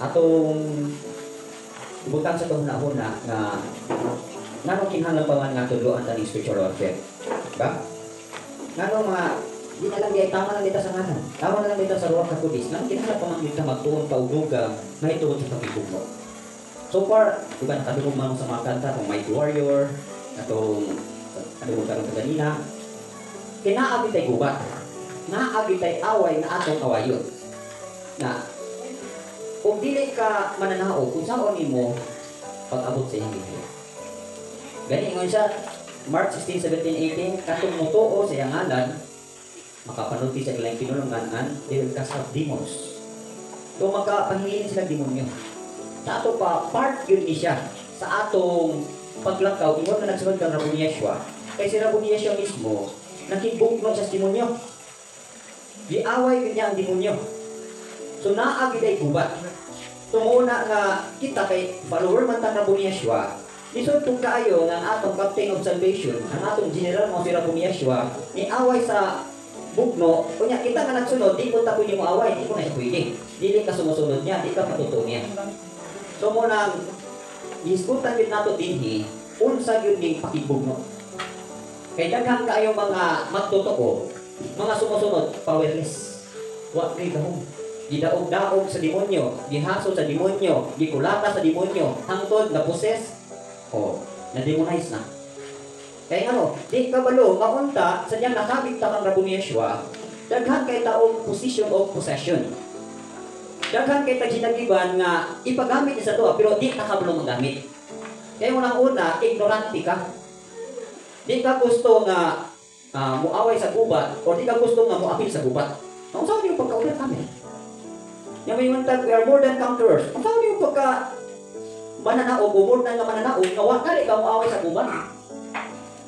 Atong ibutang sa itong huna nga ngano kinahanglan pa man nga tudloan ta ning spiritual warfare. Ba? Ngano mga di na lang di tama lang dito sa ngalan. Tama na lang dito sa Ruach HaKodesh. Ngano kinahanglan pa man gyud ta magtuon pa og dugang mahitungod sa pakigugno? So far, di ba nakadungog man mo sa mga kanta kung Mighty Warrior, atong kadungog karon kaganina, kay naa tay gubat. Naa tay away nga atong awayon. Na kung dili ka mananaog, unsaon nimo pag-abot sa iyang ginoo? Gani ingon siya, Mark 16, 17, 18, katong mutuo sa iyang ngalan, makapanulti sa ilang pinulungan and they will cast out demons. So magkapahingilin sila demonyo. Sa ato pa, part yun ni siya sa atong paglakaw, ingon na nagsunod kang Rabuni Yeshua, kay si Rabuni Yeshua mismo, nakibugno siya sa demonyo. Giaway yun niya ang demonyo. So naa gyud gubat. Tumuna nga kita kay follower man ta Rabuni Yeshua, lisod tong kaayo nga ang atong captain of salvation, ang atong general mo si Rabuni Yeshua, ni away sa bugno, unya kita nga nagsunod, di ko ta pwede mo away, di ko na siya pwede. Dili ka sumusunod niya, di ka patutuo niya. So mo nang gisgutan yun nato dinhi, unsa yun ning pakibugno. Kay daghan kaayo mga magtotoo, mga sumusunod, powerless. Wa kay gahom. Gidaog-daog sa demonyo, gihaso sa demonyo, gikulata sa demonyo, hangtod na possess o na-demonize na. Kaya ano, di ka balo, maunta, sa niyang nakabig ta kang Rabuni Yeshua, daghan kay taong position of possession. Daghan kay taginagiban nga ipagamit niya sa tuwa, pero di ka kabalo magamit. Kaya unang-una, ignorante ka. Di ka gusto nga muaway sa gubat, o di ka gusto nga muapil sa gubat. Ang saan yung pagka-ulat kami? Yang may mantag, we are more than conquerors. Ang saan yung pagka mananaog, o more than nga mananaog, nga wa ka muaway sa gubat.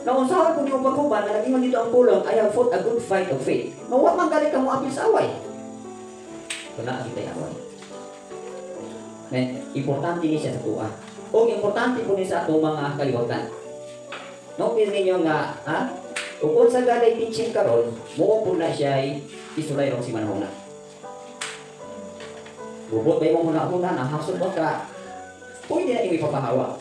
Naunsahan ko niyong paghuban na naging dito ang pulong, "I have fought a good fight of faith." Nga wa man gali ka mo apil sa away. So naa kita away. Then, importante ni siya sa tuwa. O importante po ni sa atong mga kaliwatan. Notice ninyo nga, ha? Kung unsa ganay teaching karon, muo po na siya isulay rong si manahuna. Bubot ba imong huna-huna, nahasol ba ka? Pwede na inyo ipapahawa.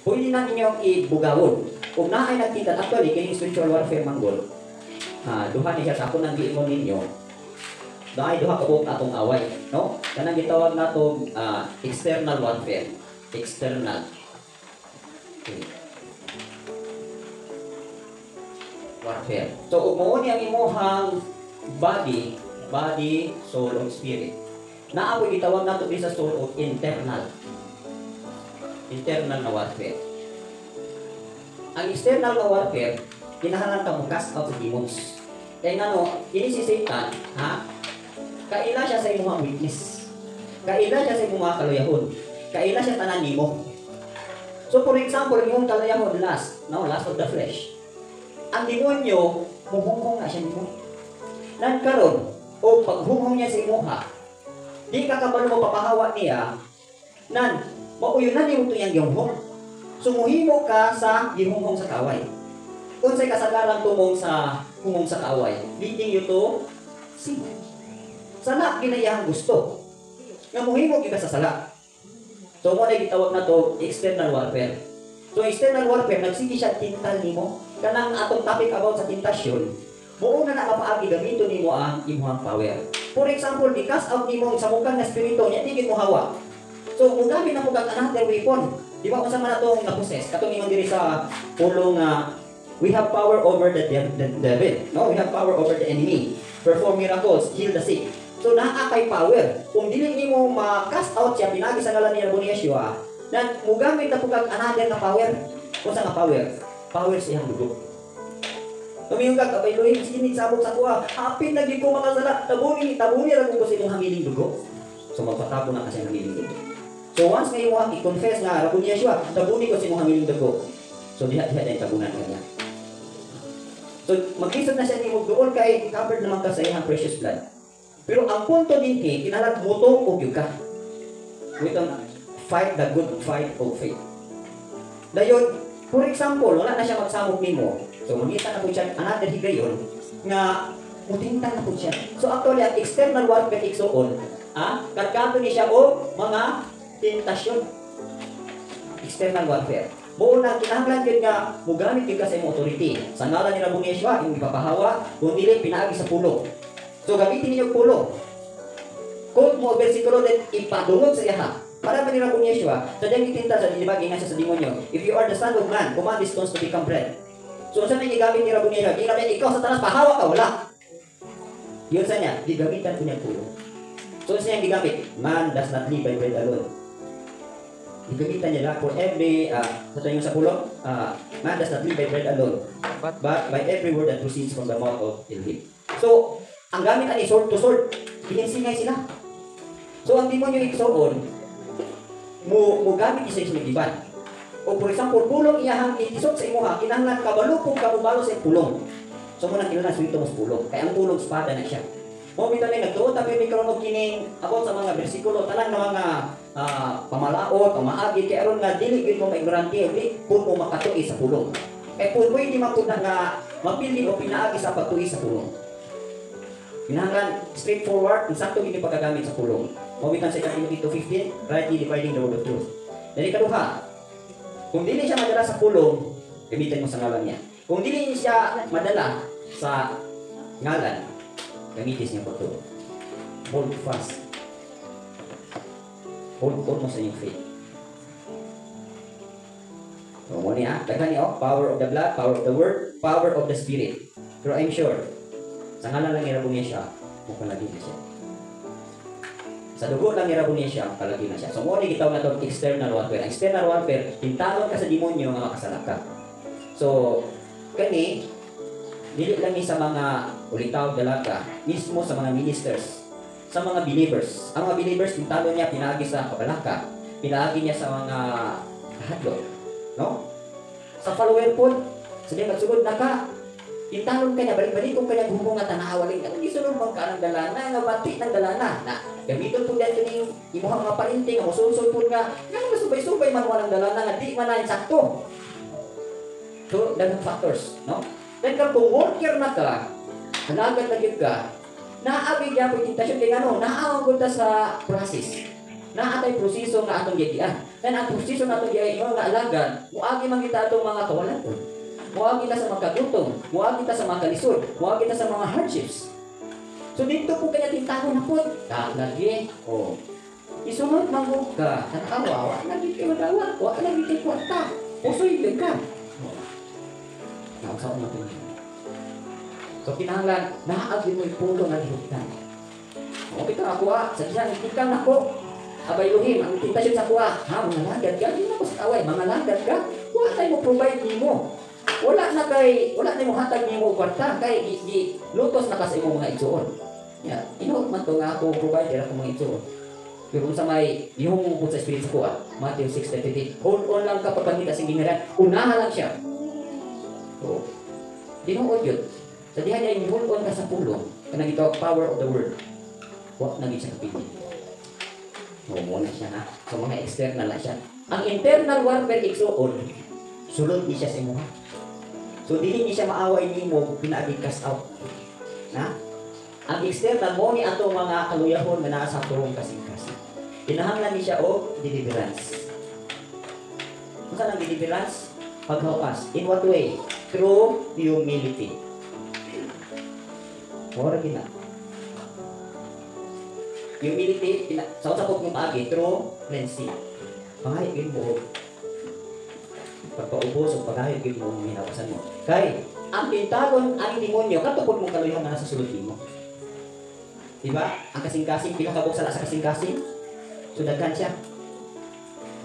Pwede na ninyong ibugawon. Kung naay nagtintal, actually, kini spiritual warfare manggol, ha, duha ni siya sa ako nang giingon ninyo, naay duha ka buok atong away, no? Kanang gitawag natong external warfare. External. Okay. Warfare. So, ug mao ni ang imuhang body, body, soul, ug spirit. Naa po'y gitawag nato sa soul og internal. Internal na warfare. Ang external na warfare, kinahanglan ka mo cast out sa demons. Kaya ngano, ini si Satan, ha? Kaila siya sa imong weakness. Kaila siya sa imong mga kaluyahon. Kaila siya tanan nimo. So for example, ang imong kaluyahon lust, no, lust of the flesh. Ang demonyo, muhunghong na siya nimo. Nan karon, o paghunghong niya sa imuha, di ka kabalo mo papahawa niya, nan mauyon na nimo iyang gihunghong. Sumuhimo ka sa gihunghong sa kaway. Unsay kasagaran tumong sa hunghong sa kaaway? Leading you to sin. Sala ginayang gusto. Nga muhimo gyud ka sa sala. So mo na gitawag na to external warfare. So external warfare nagsige siya tintal nimo. Kanang atong topic about sa tentasyon, muuna na kapaagi gamiton nimo ang imong power. For example, i-cast out nimo sa mukang na espiritu nya di mo hawa. So mugamit na mo kag another weapon. Di ba unsa man atong na-possess? Katong ingon diri sa pulong nga we have power over the devil. No, we have power over the enemy. Perform miracles, heal the sick. So naa kay power. Kung dili nimo ma-cast out siya pinagi sa ngalan ni Rabuni Yeshua, na mugamit na po kag another nga power. Unsa nga power? Power sa iyang dugo. Tumingon ka, kabay Luis, sige sabog sa kuha. Hapit na gyud ko makasala. Tabuni, tabuni ra ko sa imong hamiling dugo. So magpatabo na ka sa iyang hamiling dugo. So once nga imong i-confess nga Rabuni Yeshua, tabuni ko sa imong hamiling dugo. So diha diha na tabunan ka niya. So maglisod na siya nimo doon kay covered naman ka sa iyang precious blood. Pero ang punto dinhi, kinahanglan mutuo og gyud ka. We don't fight the good fight of faith. Dayon, for example, wala na siya magsamok nimo. So mangita na po siya another higayon nga mutintal na po siya. So actually ang external warfare igsuon, Ah, kargado ni siya og mga tentasyon. External warfare. Mao na kinahanglan gyud nga mogamit gyud ka sa imong authority. Sa ngalan ni Rabong Yeshua, imong ipapahawa, kung dili pinaagi sa pulong. So gamitin ninyo pulong. Quote mo bersikulo, then ipadungog sa iyaha. Para ba ni Rabong Yeshua, sa diyang gitinta sa, di ba, gingan siya sa demonyo, "If you are the Son of Man, command these stones to become bread." So unsa may gigamit ni Rabong Yeshua? Gingamit, "Ikaw Satanas, pahawa ka," wala. Yun sa niya, gigamitan ko niya pulong. So unsa niya gigamit? "Man does not live by bread alone." Gigamitan niya lang for every, sa yung sa pulong, "Man does not live by bread alone, but by every word that proceeds from the mouth of Elohim." So, ang gamit ani sword to sword, pininsingay sila. So, ang demonyo, igsoon, mo mo gamit isa sa giban. O for example, pulong iyahang itisod sa imuha, kinahanglan kabalo kung kabalo sa pulong. So mo nang kinahanglan swito mo sa pulong. Kaya ang pulong, espada na siya. Mo bitaw ni nagtuo ta pirmi karon og kining about sa mga bersikulo, tanan nga mga pamalaot, pamaagi, kay aron nga dili gyud mo maignorante, di pud mo makatui sa pulong. Kay pud mo hindi man pud na nga mapili o pinaagi sa pagtui sa pulong. Kinahanglan straightforward, insakto gyud yung pagkagamit sa pulong. Mao sa 2 Timothy 2:15, rightly dividing the word of truth. Dali kaduha, kung dili siya madala sa pulong, gamitin mo sa ngalan niya. Kung dili siya madala sa ngalan, gamitin niya pagtuo. Hold fast. Hold on mo sa inyong faith. So, mo niya, daghan ni oh, power of the blood, power of the word, power of the spirit. Pero I'm sure, sa ngalan lang ni Rabong siya, mukalagi na siya. Sa dugo lang ni Rabong siya, mukalagi na siya. So, mo ni gitawag na external warfare. Ang external warfare, tintalon ka sa demonyo nga makasala ka. So, kani, dili lang ni sa mga ulitaw dalaga, mismo sa mga ministers, sa mga believers. Ang mga believers, tintalon niya pinaagi sa kabalaka, pinaagi niya sa mga kahadlok, no? Sa follower po, sa di magsugod na ka, tintalon ka niya, balik-balik kung kanya gumong nga tanawa lang, anong gisunod bang ka ng dalana, nga bati ng dalana, na gamiton po dito ning imuha mga parinting, nga musulsol po nga, nga subay-subay man walang dalana, nga di man na sakto. So, daghang factors, no? Then kung worker na ka, halagat na gyud ka, naagi gyapon tentasyon kay ngano, naa gud ta sa process. Naa tay proseso nga atong gigian. Then ang proseso nga atong gigian nga alagad, muagi man kita atong mga kawalan. Muagi ta sa mga kagutom, muagi ta sa mga kalisod, muagi ta sa mga hardships. So dito po kanya tintaho na po. Ta lagi. Oh. Isunod man mo ka, tanawa, wa lagi kay madawa, wa lagi kay kwarta. Pusoy gyud ka. Oh. Nausaon na po niya. So kinahanglan naagi mo ipulo nga lihuktan. Okay ka ako ah, sa diyan tingkang nako. Abay luhim, ang tentasyon sa kuha, ha, mga lagad ka, di na ko sa away, mga lagad ka, wala tayo mo provide nimo. Wala na mo hatag nimo kwarta kay gi, gi lutos na ka sa imong mga igsuon. Ya, tinuod man to nga ako provider ako mga igsuon. Pero kung sa may gihungod sa spirit sa kuha, Matthew 6:33, hold on lang ka pagpangita sa gingaran, unahan lang siya. So, tinuod yun. Sa diha niya, hold on ka sa pulong, kanang gitawag power of the word. Wa na gid siya kapili. So, mo na siya ha. So, mga external na siya. Ang internal warfare, igsuon, sulod ni siya sa imuha. So, dili ni siya maaway nimo pinaagi cast out. Na? Ang external mo ni ato mga kaluyahon nga naa sa turong kasing-kasing. Kinahanglan ni siya og deliverance. Unsa nang deliverance? Paghawas. In what way? Through humility. Mora gina. Humility, sa usa ko yung paagi, through cleansing. Pangayok yun mo. Pagpaubos o pagayok yun mo, hinawasan mo. Kay, ang tintalon ang demonyo, katupod mong kaluyahan nga nasa sulod nimo. Diba? Ang kasing-kasing, pila ka sala sa kasing-kasing. So, daghan siya.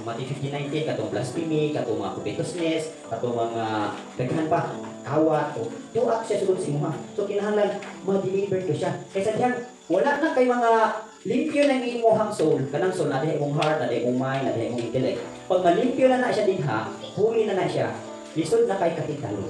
Ang Matthew 15:19, katong blasphemy, katong mga covetousness, katong mga daghan pa, kawat, o tuak siya sulod sa imuha. So, kinahanglan, ma-deliver ko siya. Kaysa diyang, wala na kay mga limpyo na imuhang soul, kanang soul, na imong heart, na imong mind, na imong intellect. Pag malimpyo na na siya dinha, huli na na siya, lisod na kay katintalo.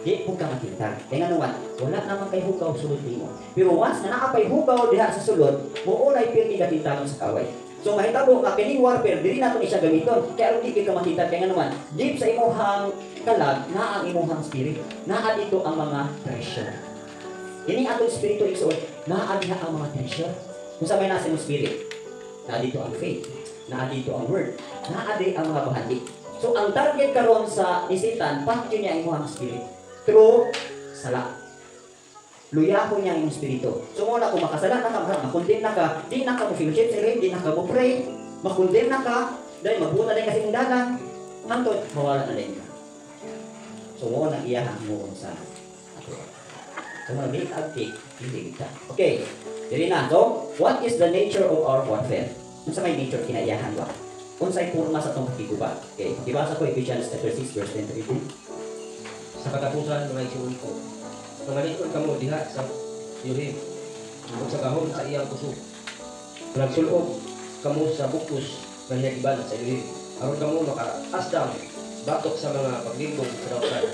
Di po ka matintal. Kaya nga naman, wala naman kay hugaw sulod nimo. Pero once na naapay hugaw diha sa sulod, muo na pirmi katintalon sa kaway. So mahitabo nga kining warfare dili nato ni siya gamiton. Kaya aron di ka matintal, kaya nga naman, deep sa imuhang kalag naa ang imuhang spirit. Naa dito ang mga treasure. Kini atong spiritual igsoon, naa diha ang mga treasure. Kung sa may nasa imong spirit, naa dito ang faith, naa dito ang word, naa di ang mga bahandi. So ang target karon sa ni Satan, patyon niya ang imong spirit through sala. Luyahon niya ang imong spirito. So mo na kung makasala na ka, ma-condemn na ka, di na ka mo fellowship sa Elohim, di na ka mo pray, ma-condemn na ka, dahil magbuta din kasi mong dalan, hantod, mawala na din ka. So mo na iyahang mo sa ato. So mo na dili agtik, hindi kita. Okay, dili na. So, what is the nature of our warfare? Unsa may nature kinaiyahan ba? Unsay porma sa atong pakigubat? Okay, ibasa ko Ephesians chapter 6 verse 10 to 15. Sa katapusan, mga igsuon ko, mangalig-on kamo diha sa Elohim ug sa gahom sa iyang kusog. Nagsulob kamo sa bugkos nga hinagiban sa Elohim aron kamo makaasdang batok sa mga paglimbong sa dautan.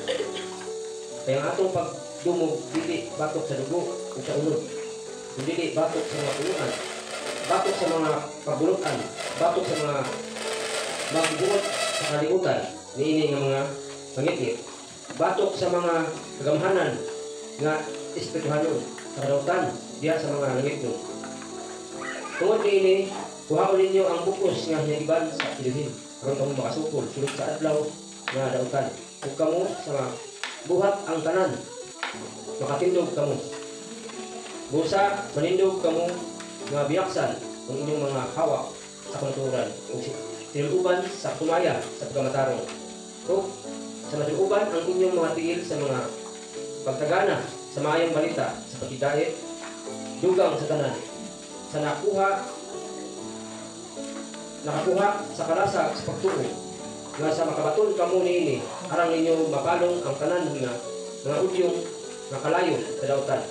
Kaya ang atong pagdumog dili batok sa dugo ug sa unod, kun dili batok sa mga punuan, batok sa mga pagbunutan, batok sa mga magbuot sa kalibutan niini nga mga pangitngit, batok sa mga kagamhanan nga espirituhanon sa kadautan diha sa mga langitnon. Tungod niini, kuhaon ninyo ang bugkos nga hinagiban sa Elohim aron kamo makasukol sulod sa adlaw nga dautan. Ug kamo sa mga buhat ang tanan, makatindog kamo. Busa manindog kamo nga biyaksan ang inyong mga hawak sa kamatuoran ug tinuban sa kumaya sa pagkamatarong. Ug sa matinuban ang inyong mga tiil sa mga pagtagana sa maayong balita sa pagkidait dugang sa tanan sa nakakuha sa kalasag sa pagtuo nga sa makabaton kamo niini alang ninyo mapalong ang tanan nga mga udyong nga kalayo sa dautan.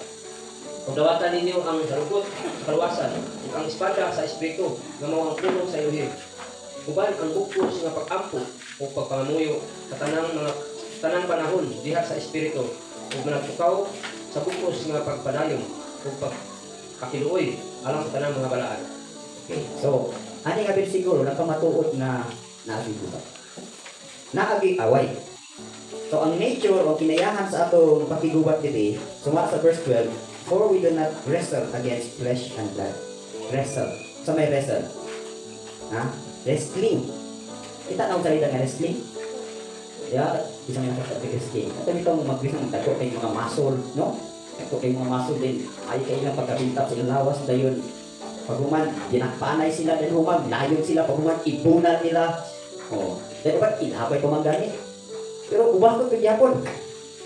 Ug dawatan ninyo ang sarugot sa kaluwasan ug ang espada sa espiritu nga mao ang pulong sa Elohim, uban ang bugkos nga pag-ampo ug pagpangamuyo sa tanang mga tanang panahon diha sa espiritu, ug managtukaw sa bugkos nga pagpadayon ug pagkakiluoy alang sa tanang mga balaan. Okay. So, ani nga bersikulo nagpamatuod nga naagi gubat. Naagi away. So, ang nature o kinayahan sa atong pakigubat diri, suma sa verse 12, "For we do not wrestle against flesh and blood." Wrestle. Sa may wrestle? Ha? Wrestling. Kita na ang salita nga wrestling? Ya, isang nakita sa wrestling. Ato itong magbisang dako kay mga muscle, no? Dako kay mga muscle din. Ay kay ilang pagkabintap sa ilang lawas dayon. Paghuman, ginakpanay sila din human, layon sila, paghuman, ibunan nila. Oh, dahil ba't ilabay pa man gani? Pero ubah ko gyapon.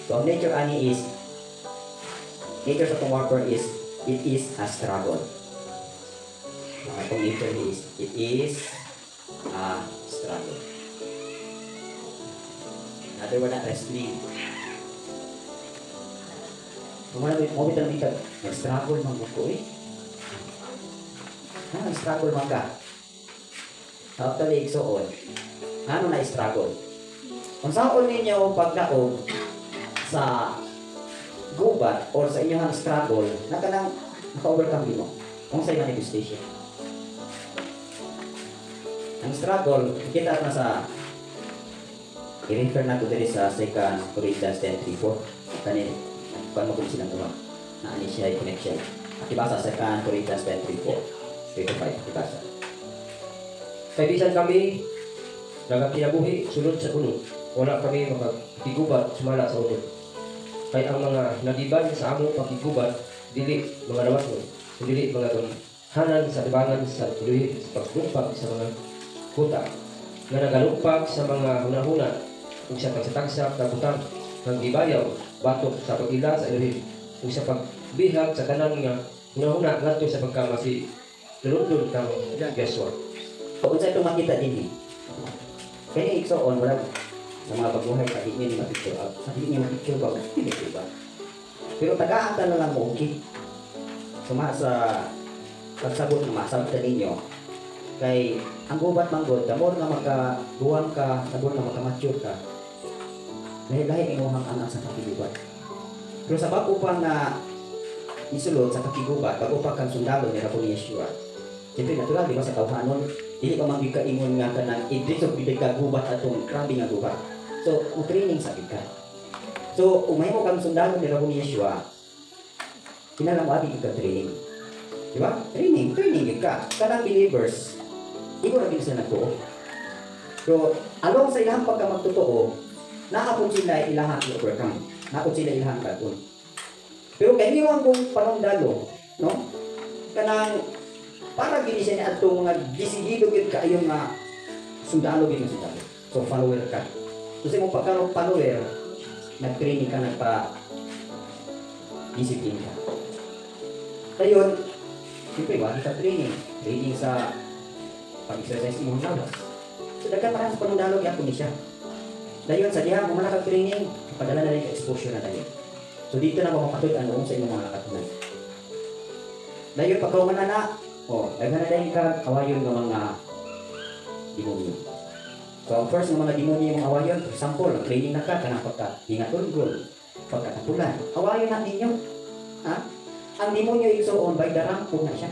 So, ang nature ani is, nature sa itong warfare is, it is a struggle. Ang atong nature is, it is a struggle. Another one na wrestling. Kung wala, mo bitan kita, nag-struggle man ko eh. Ha, nag-struggle man ka. Actually, igsuon, ano na struggle? Kung saon ninyo pagdaog sa gubat or sa inyong struggle, na kanang naka-overcome mo. Kung sa manifestation. Ang struggle, kita na sa i-refer na ko diri sa 2 Corinthians 10:3-4. Kani, kuan mo kung silang tuwa. Na ani siya connection. Akibasa 2 Corinthians 10:3-4. 3-5, ibasa. Kay bisan kami nagakinabuhi sulod sa unod, wala kami makakigubat sumala sa unod. Kay ang mga nagiban sa among pakigubat dili mga dawatnon, dili mga gamhanan sa tibangan sa Elohim sa paglumpag sa mga kuta, nga nagalumpag sa mga hunahuna ug sa tagsa-tagsa ka butang nga gibayaw batok sa pag-ila sa Elohim ug sa pagbihag sa tanan nga hunahuna ngadto sa pagkamasi nalundon kang Yeshua. So, unsa itong makita din eh. Kaya igsoon, wala sa mga baguhay, sa di niyo ma-picture up. Sa di niyo ma-picture ba? Hindi ba? Pero tagaan ta na lang mo, okay? Suma sa pagsabot ng masabot ninyo, kay ang gubat man gud, the more nga makaguwang ka, the more nga maka-mature ka, lahi-lahi imong ang sa pakigubat. Pero sa bago pa nga isulod sa pakigubat, bago pa kang sundalo ni Rabo ni Yeshua, siyempre natural, di ba sa tawhanon, dili ka man gyud kaingon nga kanang idris og bibig ka gubat atong grabe nga gubat. So, mo training sa ka. So, umay mo kang sundalo ni Rabo ni Yeshua, kinahanglan mo abi ka training. Di ba? Training, training gyud ka. Kanang believers, igo ra gyud sila nagtuo. So, along sa ilang pagka magtotoo, naa pod sila ilahang i-overcome. Naa pod sila ilahang katon. Pero kay niyo kung panungdalo, no? Kanang para gini siya ni adtong mga disidido gyud kaayo nga sundalo gyud nga sundalo. So follower ka. So sa imong pagka follower, nag-training ka, nagpa discipline ka. Dayon, siyempre, wala ka training. Training sa pag-exercise imong lawas. So daghan pa sa panungdalo gyapon ni siya. Dayon sa diha mo man training, padala na rin ka exposure na dayon. So dito na mo mapatud-an sa imong mga nakatunan. Dayon pagka na na, oh, daghan na dayon ka awayon nga mga demonyo. So ang first nga mga demonyo imong awayon, for example, training na ka kanang pagka hingatulgol, pagkatapulan. Awayon na ninyo. Ha? Ang demonyo igsoon by the rank po na siya.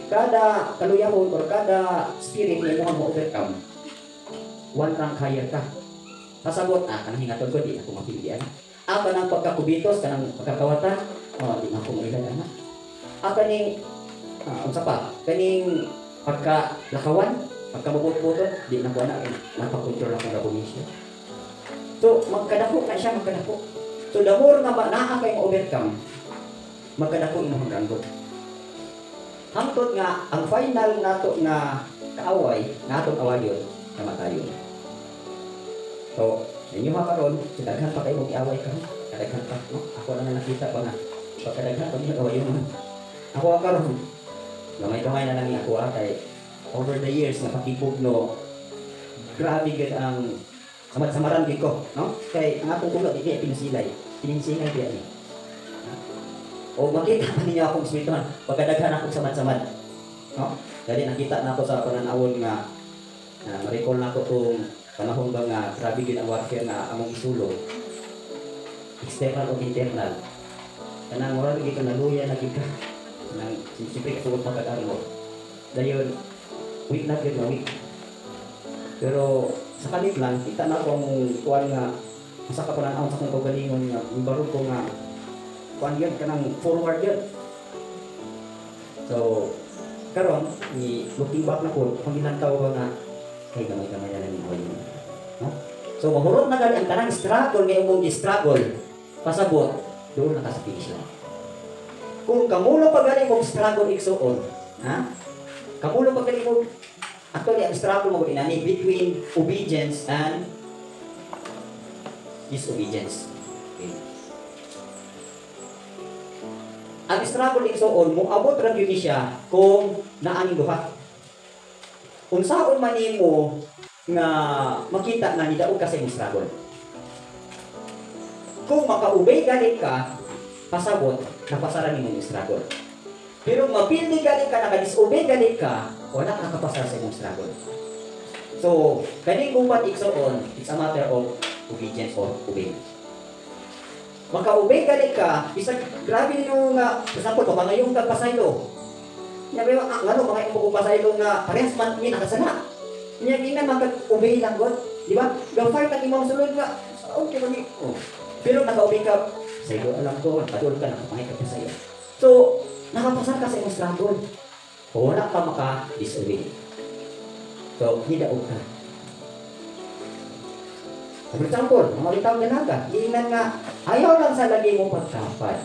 Kada kaluyahon or kada spirit nga imong mo-overcome, one rank higher ka. Pasabot, kanang hingatol ko, di ako mapili, ana. Kanang pagkakubitos, kanang pagkakawatan, oh, di na ako mailan, ana. Kaning, unsa pa, kaning pagkalakawan, pagkamubot-butot, di na ko ana, napakontrol akong rabunisyo. So, magkadako na siya, magkadako. So, the more nga naa kay mo-overcome, magkadako imong ranggo. Hangtod nga, ang final nato nga kaaway, natong awayon, kamatayon. So, inyo ha karon, daghan pa kayo mag-iaway karon. Kadaghan pa, no? Ako lang nakita pa nga. Pagkadaghan pa ninyo awayon. Ako karon, gamay-gamay na lang ni ako kay over the years nga pakipugno, grabe gid ang samad-samaran gid ko, no? Kay ang akong pugno di pinasilay. Pinasilay diya ni. O makita pa ninyo akong espirituhan, pagkadaghan akong samad-samad. No? Dali nakita na ako sa pananawon nga ma-recall na ako tong panahon ba nga grabe gyud ang warfare nga among isulo. External o internal. Kanang mura gyud naluya na gyud ka. Kanang siyempre kasugot pa kag armo. Dayon weak na gyud nga weak. Pero sa kalit lang kita na ako ang kuan nga usa ka pananaw sa akong kaugalingon nga mibarog ko nga kuan gyud kanang forward gyud. So karon ni looking back na ko kung gilantaw ba nga kay gamay-gamay na lang ni no? So mahurot na gali ang tanang struggle nga imong gi-struggle pasabot doon na ka sa finish line. Kung kamulo pa gali mong struggle igsuon, ha? Kamulo pa gali mo, actually ang struggle mo inani between obedience and disobedience. Okay. Ang struggle igsuon moabot ra gyud ni siya kung naaning duha. Unsaon man nimo nga makita nga nidaog ka sa imong struggle. Kung maka-obey gani ka, pasabot, napasara nimo yung struggle. Pero mapildi gani ka, naka-disobey gani ka, wala ka nakapasar sa imong struggle. So, kaning gubat igsoon, it's a matter of obedience or obey. Maka-obey gani ka, bisag grabe ninyo nga, for example, papangayong kag pasaylo. Nya ba ngano mga imo ko pasaylo nga parehas man mi nakasala. Nya ginan man kag-obey lang god, di ba? Ga-fight ang imong sulod nga, okay man ni. Oh. Pero naka-obey ka, saylo alam ko, nakadul ka, nakapangay ka pasaylo. So, nakapasar ka sa imong struggle. Wala ka maka-disobey. So, hidaog ka. For example, mga bitaw dalaga, giingnan nga, ayaw lang sa lagi mo pagkapad.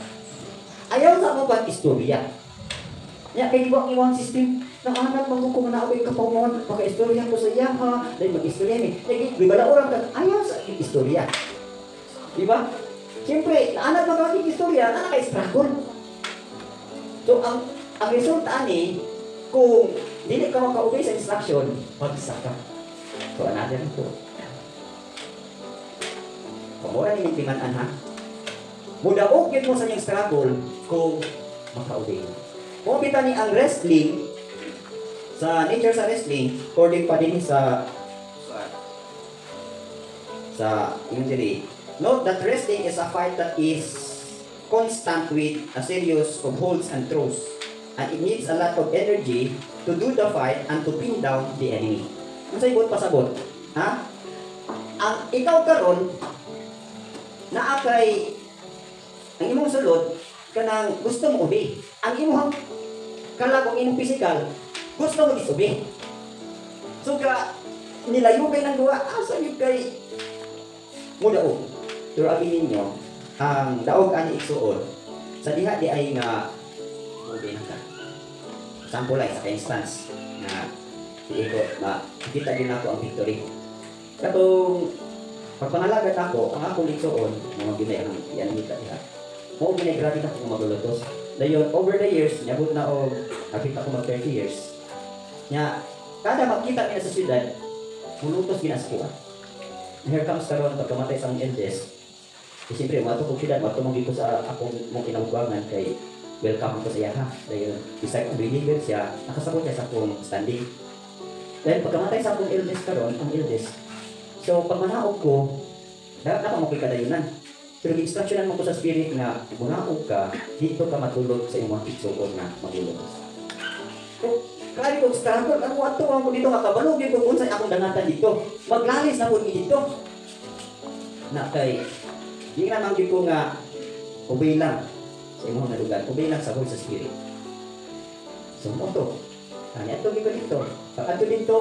Ayaw sa mo pag-istorya. Nya, kay iwang iwang system, nakahanap mo kung naaboy ka pa mo, pagka-istorya ko sa iya ha, dahil mag-istorya ni. Lagi, bibala orang ka, ayaw sa istorya. Diba? Siyempre, naanad mo ka istorya, na naka-struggle. So, ang resulta ani, kung dili ka maka-obey sa instruction, bagsak ka. So, another ito. Pamura ni timan-an ha. Mudaog yun mo sa niyang struggle kung maka-obey. Kung kita ni ang wrestling, sa nature sa wrestling, according pa din sa yung diri, note that wrestling is a fight that is constant with a series of holds and throws, and it needs a lot of energy to do the fight and to pin down the enemy. Unsay buot pasabot? Ha? Ang ikaw karon naa kay ang imong sulod kanang gusto mo obey. Ang imong Kalag ang imong physical, gusto mo disobey. So ka, nilayugay ng duwa, asa yun kay mudaog. Pero abi ninyo, ang daog ani igsuon, sa diha di ay nga obey na ka. Sample lang sa instance na di ko makita din ako ang victory. Katong pagpangalagat ako, ang akong igsuon, mga ginay ang iyan kita diha. Mao ginay grabe na kung magulutos. Dayon over the years, niabot na og kapit ako mag 30 years. Nya kada makita nila sa syudad, mulutos gina sa kuha. Here comes karon pagkamatay sa akong eldest. Eh, siyempre, moadto kong syudad, moadto man ko sa akong mong kinaugwangan kay welcome ko sa iya ha. Dayon, bisag believer siya, nakasabot siya sa akong standing. Then pagkamatay sa akong eldest karon, ang eldest. So pag manaog ko, dapat na pa mo ko'y kadayunan. Pero gi-instructionan mo ko sa spirit nga munaog ka, dito ka matulog sa imong igsuon nga magulog. So, kaya ko struggle, ano ato ko dito nga kabalo gyud ko unsay akong dangatan dito. Maglalis na pud mi dito. Na kay di na man gyud ko nga obey lang sa imong nga lugar, obey lang sa voice sa spirit. So mo to. Ani ato gyud ko dito. Pag adto dito,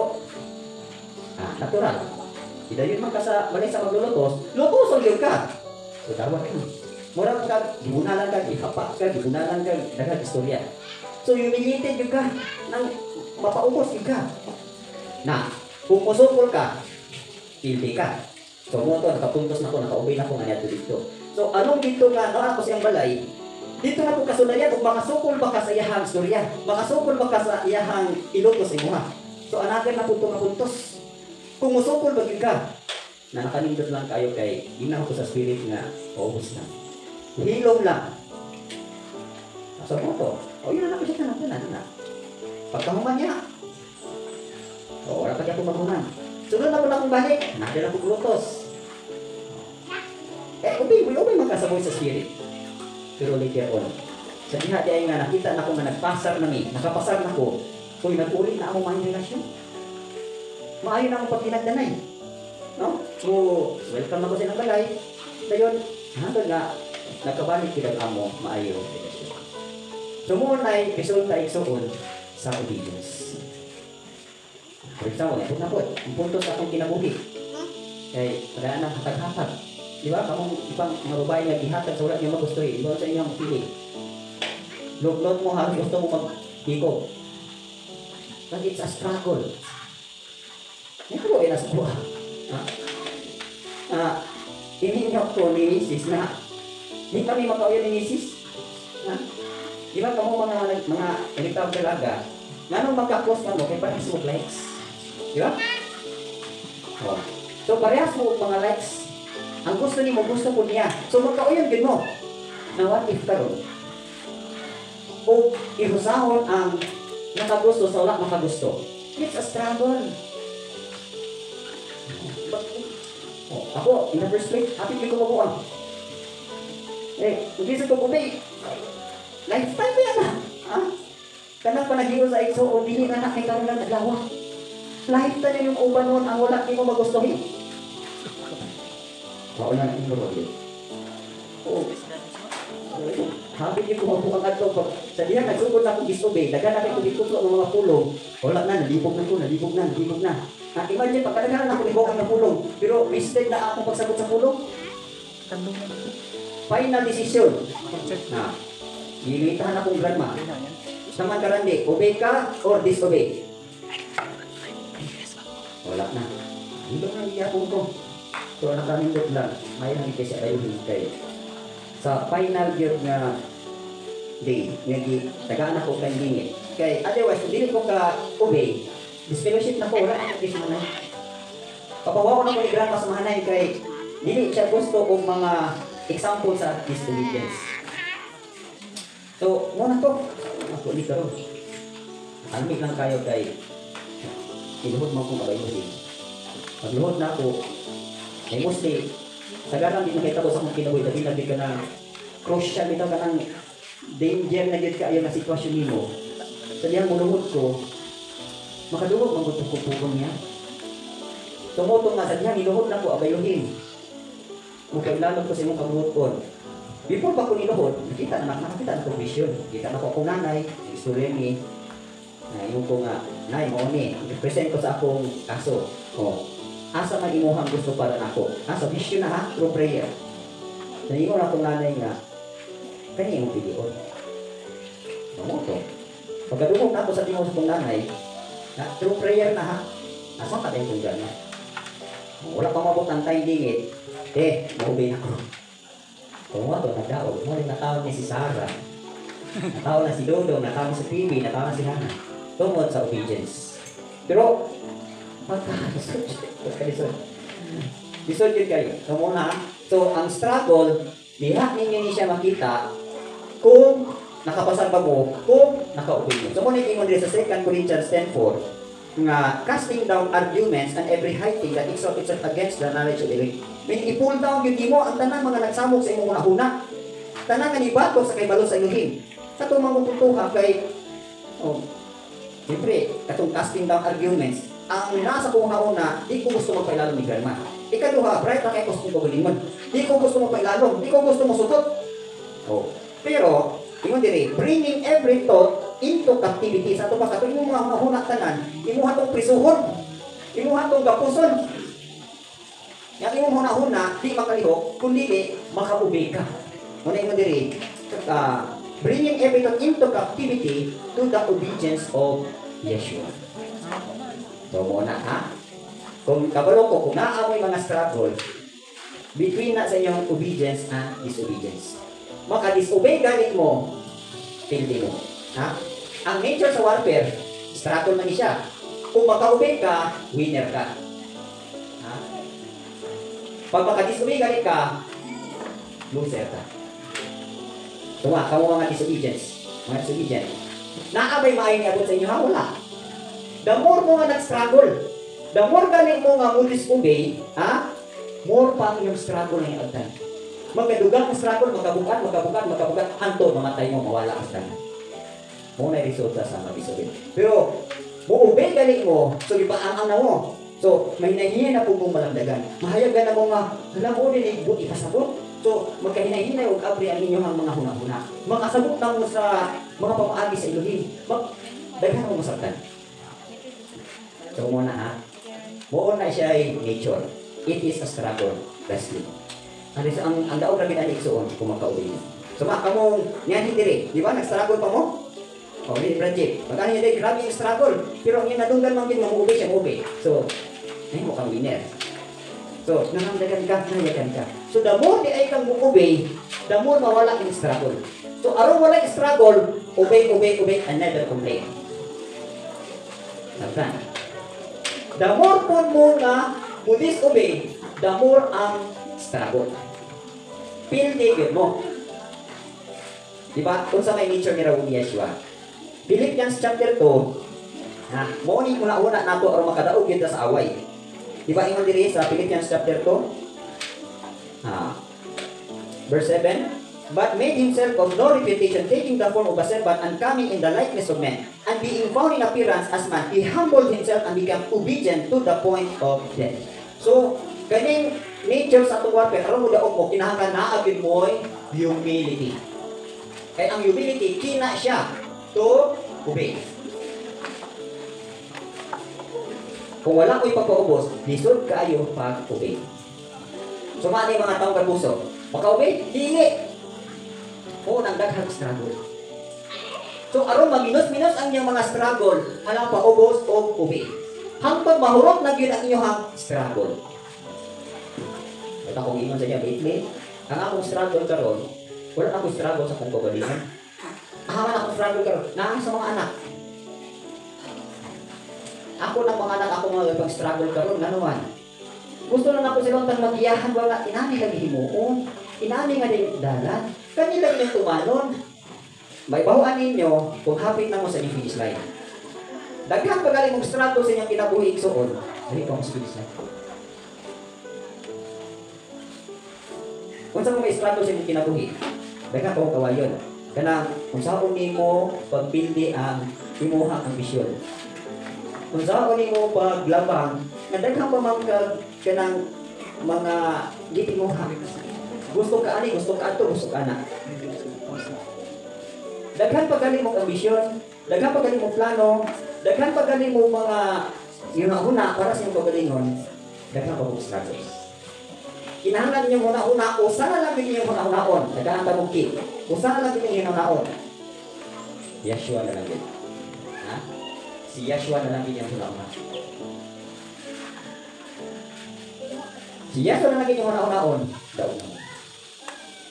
natural. Idayon man ka sa balay sa maglulutos, lutoson gyud ka. So dawat ka. Mura ka, gibunalan ka, gihapak ka, gibunalan ka, daghang istorya. So humiliated gyud ka, nang mapaubos gyud ka. Na, kung musukol ka, pildi ka. So mo to, nakapuntos na ko, naka-obey na ko nga niadto dito. So anong dito nga, no, ako siyang balay, dito na ko kasulayan, ug makasukol ba ka sa iyahang istorya? Makasukol ba ka sa iyahang ilutos imuha? So another na punto nga puntos. Kung musukol ba gyud ka, na nakanindot lang kayo kay ginawa ko sa spirit nga paubos na. Hilom lang. So mo to, o yun na lang siya tanan tanan na. Pagkahuman niya, o wala pa niya akong maghuman. Sunod na po na akong balik, nadala akong lutos. Eh, ubay, ubay man ka sa voice sa spirit. Pero later on, sa diha di ay nga nakita na ko nga nagpasar na mi, nakapasar na ko, uy, nag-uli na ako maayong relasyon. Maayo na akong pagtinagdanay. No? So, welcome na ko sa ilang balay. Dayon, hangtod nga, nagkabalik gid ang amo, maayo relasyon. So, mo na resulta igsuon sa obedience. For example, ito na po, ang punto sa akong kinabuhi. Kay, wala nang hatag-hatag. Di ba? Kamong ibang mga babae nga gihatag sa wala niya magusto eh. Iba sa inyong mapili. Luglot mo, halos gusto mo mag-hikog. But it's a struggle. May ko ay nasa kuha. Ha? Ininyo ko ni Mrs. na di kami makauyan ni Mrs. Ha? Di ba kamo mga mga ganitang dalaga, nganong magka-close ka mo kay parehas mo likes. Di ba? Oh. So parehas mo og mga likes. Ang gusto nimo, gusto ko niya. So magkauyan gyud mo. Na what if karon? O ihusahon ang nakagusto sa wala makagusto. It's a struggle. But, oh, ako, in the first place, happy ko mabuang. Eh, kung di sa kong obey, lifetime ba yan ah? Ha? Kanang panagiyo sa igsoon, dili na na kay karon lang adlaw. Lifetime na yung uban nun, ang wala nimo magustuhin. Wala na yung role. Oo. Happy di ko mabuang adto pag sa diha nagsugod na akong disobey, daghan na kay tubig-tublo ang mga pulong. Wala na, nalibog na ko, nalibog na, nalibog na. Ah, imagine pagkadaghan na ako libog ang pulong, pero wasted na akong pagsagot sa pulong. Final decision. Na. Gilitahan akong grandma. Sama karandi, obey ka or disobey? Wala na. Hindi na gihapon ko. So nakanindot lang, may nang kay siya ayuhin kay sa final gyud nga day nga gi tagaan ako kay lingit. Kay otherwise kung dili ko ka obey, disfellowship na ko, wala ako kay manay. Papawa ko na ko ni grandma sa manay kay dili siya gusto og mga example sa disobedience. So, mo na to. Ako ni karon. Almig lang kayo kay iluhod man kong abayuhin. Pagluhod na ako, ay mostly, sagarang di nakita ko sa akong kinabuhi, dahil lagi ka ng crucial bitaw ka ng danger na gyud kaayo nga sitwasyon nimo. Sa diyang muluhod ko, makadungog man gud ko pugong niya. Tumuto nga sa diyang iluhod na ko abayuhin. Mukailalom ko sa imong kabuoton. Before pa ko niluhod, nakita na nakakita na ko vision. Kita na ko akong nanay, istorya ni na yung ko nga, "Nay, mao ni, i-present ko sa akong kaso. Oh, asa man imuhang gusto para nako?" Asa vision na ha, through prayer. Naingon akong nanay nga, "Kani imong pilion." Mao to. Pagkadungog na ako sa tingog sa akong nanay, na through prayer na ha, asa ka din kong gana. Wala pa mabot ang time dingit, eh, maubay na ako. Kung mo to, nagdaog, mo rin natawag ni si Sarah. Natawag na si Dodong, natawag si Phoebe, natawag na si Hannah. Tungod sa obedience. Pero, pagkalisod, pagkalisod. Lisod yun kayo. So muna, so ang struggle, diha ninyo ni siya makita kung nakapasar ba mo, kung naka-obey mo. So muna ingon diri sa 2 Corinthians 10:4 nga casting down arguments and every high thing that exalts itself against the knowledge of Elohim. Meaning, i-pull down yun nimo ang tanang mga nagsamok sa imong hunahuna. Tanang nga nibato sa kaybalo sa Elohim. Katong mga puntuha kay, oh, siyempre, katong casting down arguments, ang nasa kong una, di ko gusto magpailalom ni grandma. Ikaduha, bright na kay gusto ko galingon. Di ko gusto magpailalom, di ko gusto mosutot. Oh. Pero, ingon diri, bringing every thought into captivity. Sa ato pa, katong imong mga hunahuna tanan, imuha tong prisuhon. Imuha tong gapuson. Yang imong hunahuna, di makalihok, kundi di, maka-obey ka. Muna ingon diri, bringing every thought into captivity to the obedience of Yeshua. So muna ha. Kung kabalo ko, kung naa mo'y mga struggle, between na sa inyong obedience and disobedience. Maka-disobey galit mo, pildi mo. Ha? Ang nature sa warfare, struggle man ni siya. Kung maka-obey ka, winner ka. Ha? Pag maka-disobey galit ka, loser ka. Tuma, kamo mga disobedience, mga disobedient. Naa bay maayo niabot sa inyo ha? Wala. The more mo nga nag-struggle, the more galing mo nga mo disobey, ha? More pa ang inyong struggle ng agdan. Magkadugang ang struggle, magkabukat, magkabukat, magkabukat, hanto, mamatay mo, mawala ang tanan. Mo na resulta sa mag-disobey. Pero, mo obey galing mo, so ipaang na mo. So, may nahiya na po mong malamdagan. Mahayag na mo nga, alam mo din, ipasabot. So, magkahinahinay og abri ang inyong mga hunahuna. Makasabot na mo sa mga pamaagi sa Elohim. Daghan mo masabtan. So, muna ha. Mo na siya ay nature. It is a struggle, wrestling. Ang daog ra gid ani igsuon kung maka-obey mo. So, ma kamong niyan diri, di ba? Nag-struggle pa mo? O, ni Bridget. Pag ano yun, grabe yung struggle. Pero ang iyang nadunggan man gid nga mo-obey siya, mo-obey. So, ay mo kang winner. So, nangamdagan ka, nahayagan ka. So, the more di ay kang mo-obey, the more mawala yung struggle. So, aron wala yung struggle, obey, obey, obey, and never complain. Sabtan. The more po mo nga mo disobey, the more ang struggle. Pildi yun mo. Di ba? Kung sa may nature ni Raul Yeshua. Philippians chapter 2, na mo ni una-una nato aron makadaog yun ta sa away. Di ba ingon diri sa Philippians chapter 2? Verse 7, "But made himself of no reputation, taking the form of a servant and coming in the likeness of men. And being found in appearance as man, he humbled himself and became obedient to the point of death." So, kaning nature sa atong warfare, aron mo daog mo, kinahanglan naa gyud mo'y humility. Kay ang humility, kina siya to obey. Kung wala ko'y pagpaubos, lisod kaayo pag-obey. So, maani mga taong kapuso, maka-obey, dili. Oo, nang daghang struggle. So, aron maginos-minos ang inyong mga struggle, alam paubos o obey. Hangtod mahurot na gyud ang inyong struggle. At akong ingon sa inyo, lately, ang akong struggle karon, wala akong struggle sa akong kaugalingon. Ang akong struggle karon, naa sa mga anak. Ako ng mga anak, ako mga pag-struggle karon, ngano man. Gusto na nako silang tang magiyahan, wala, inani lagi himuon, inani nga din dalan, kanila inyong tumanon. May bahuan ninyo kung hapit na mo sa inyong finish line. Daghan pa galing mong struggle sa inyong kinabuhi igsuon, dali pa mo sa finish line. Kung sa mo may struggle sa inyong kinabuhi, daghan pa mo kawayon. Kanang kung saon nimo pagpildi ang imuhang ambisyon. Kung saon nimo paglabang, nga daghan pa man kag kanang mga gitimuha. Gusto ka ani, gusto ka ato, gusto ka ana. Daghan pa gali mong ambisyon, daghan pa gali mong plano, daghan pa gali mong mga huna-huna para sa inyong kaugalingon, daghan pa mong struggles. Kinahanglan ninyong huna-huna, usa na lang inyong huna-hunaon. Daghan ta mong key. Usa na lang inyong hunahunaon. Yeshua na lang yun. Ha? Si Yeshua na lang inyong huna-huna. Si Yeshua na lang inyong huna-hunaon, daog na mo.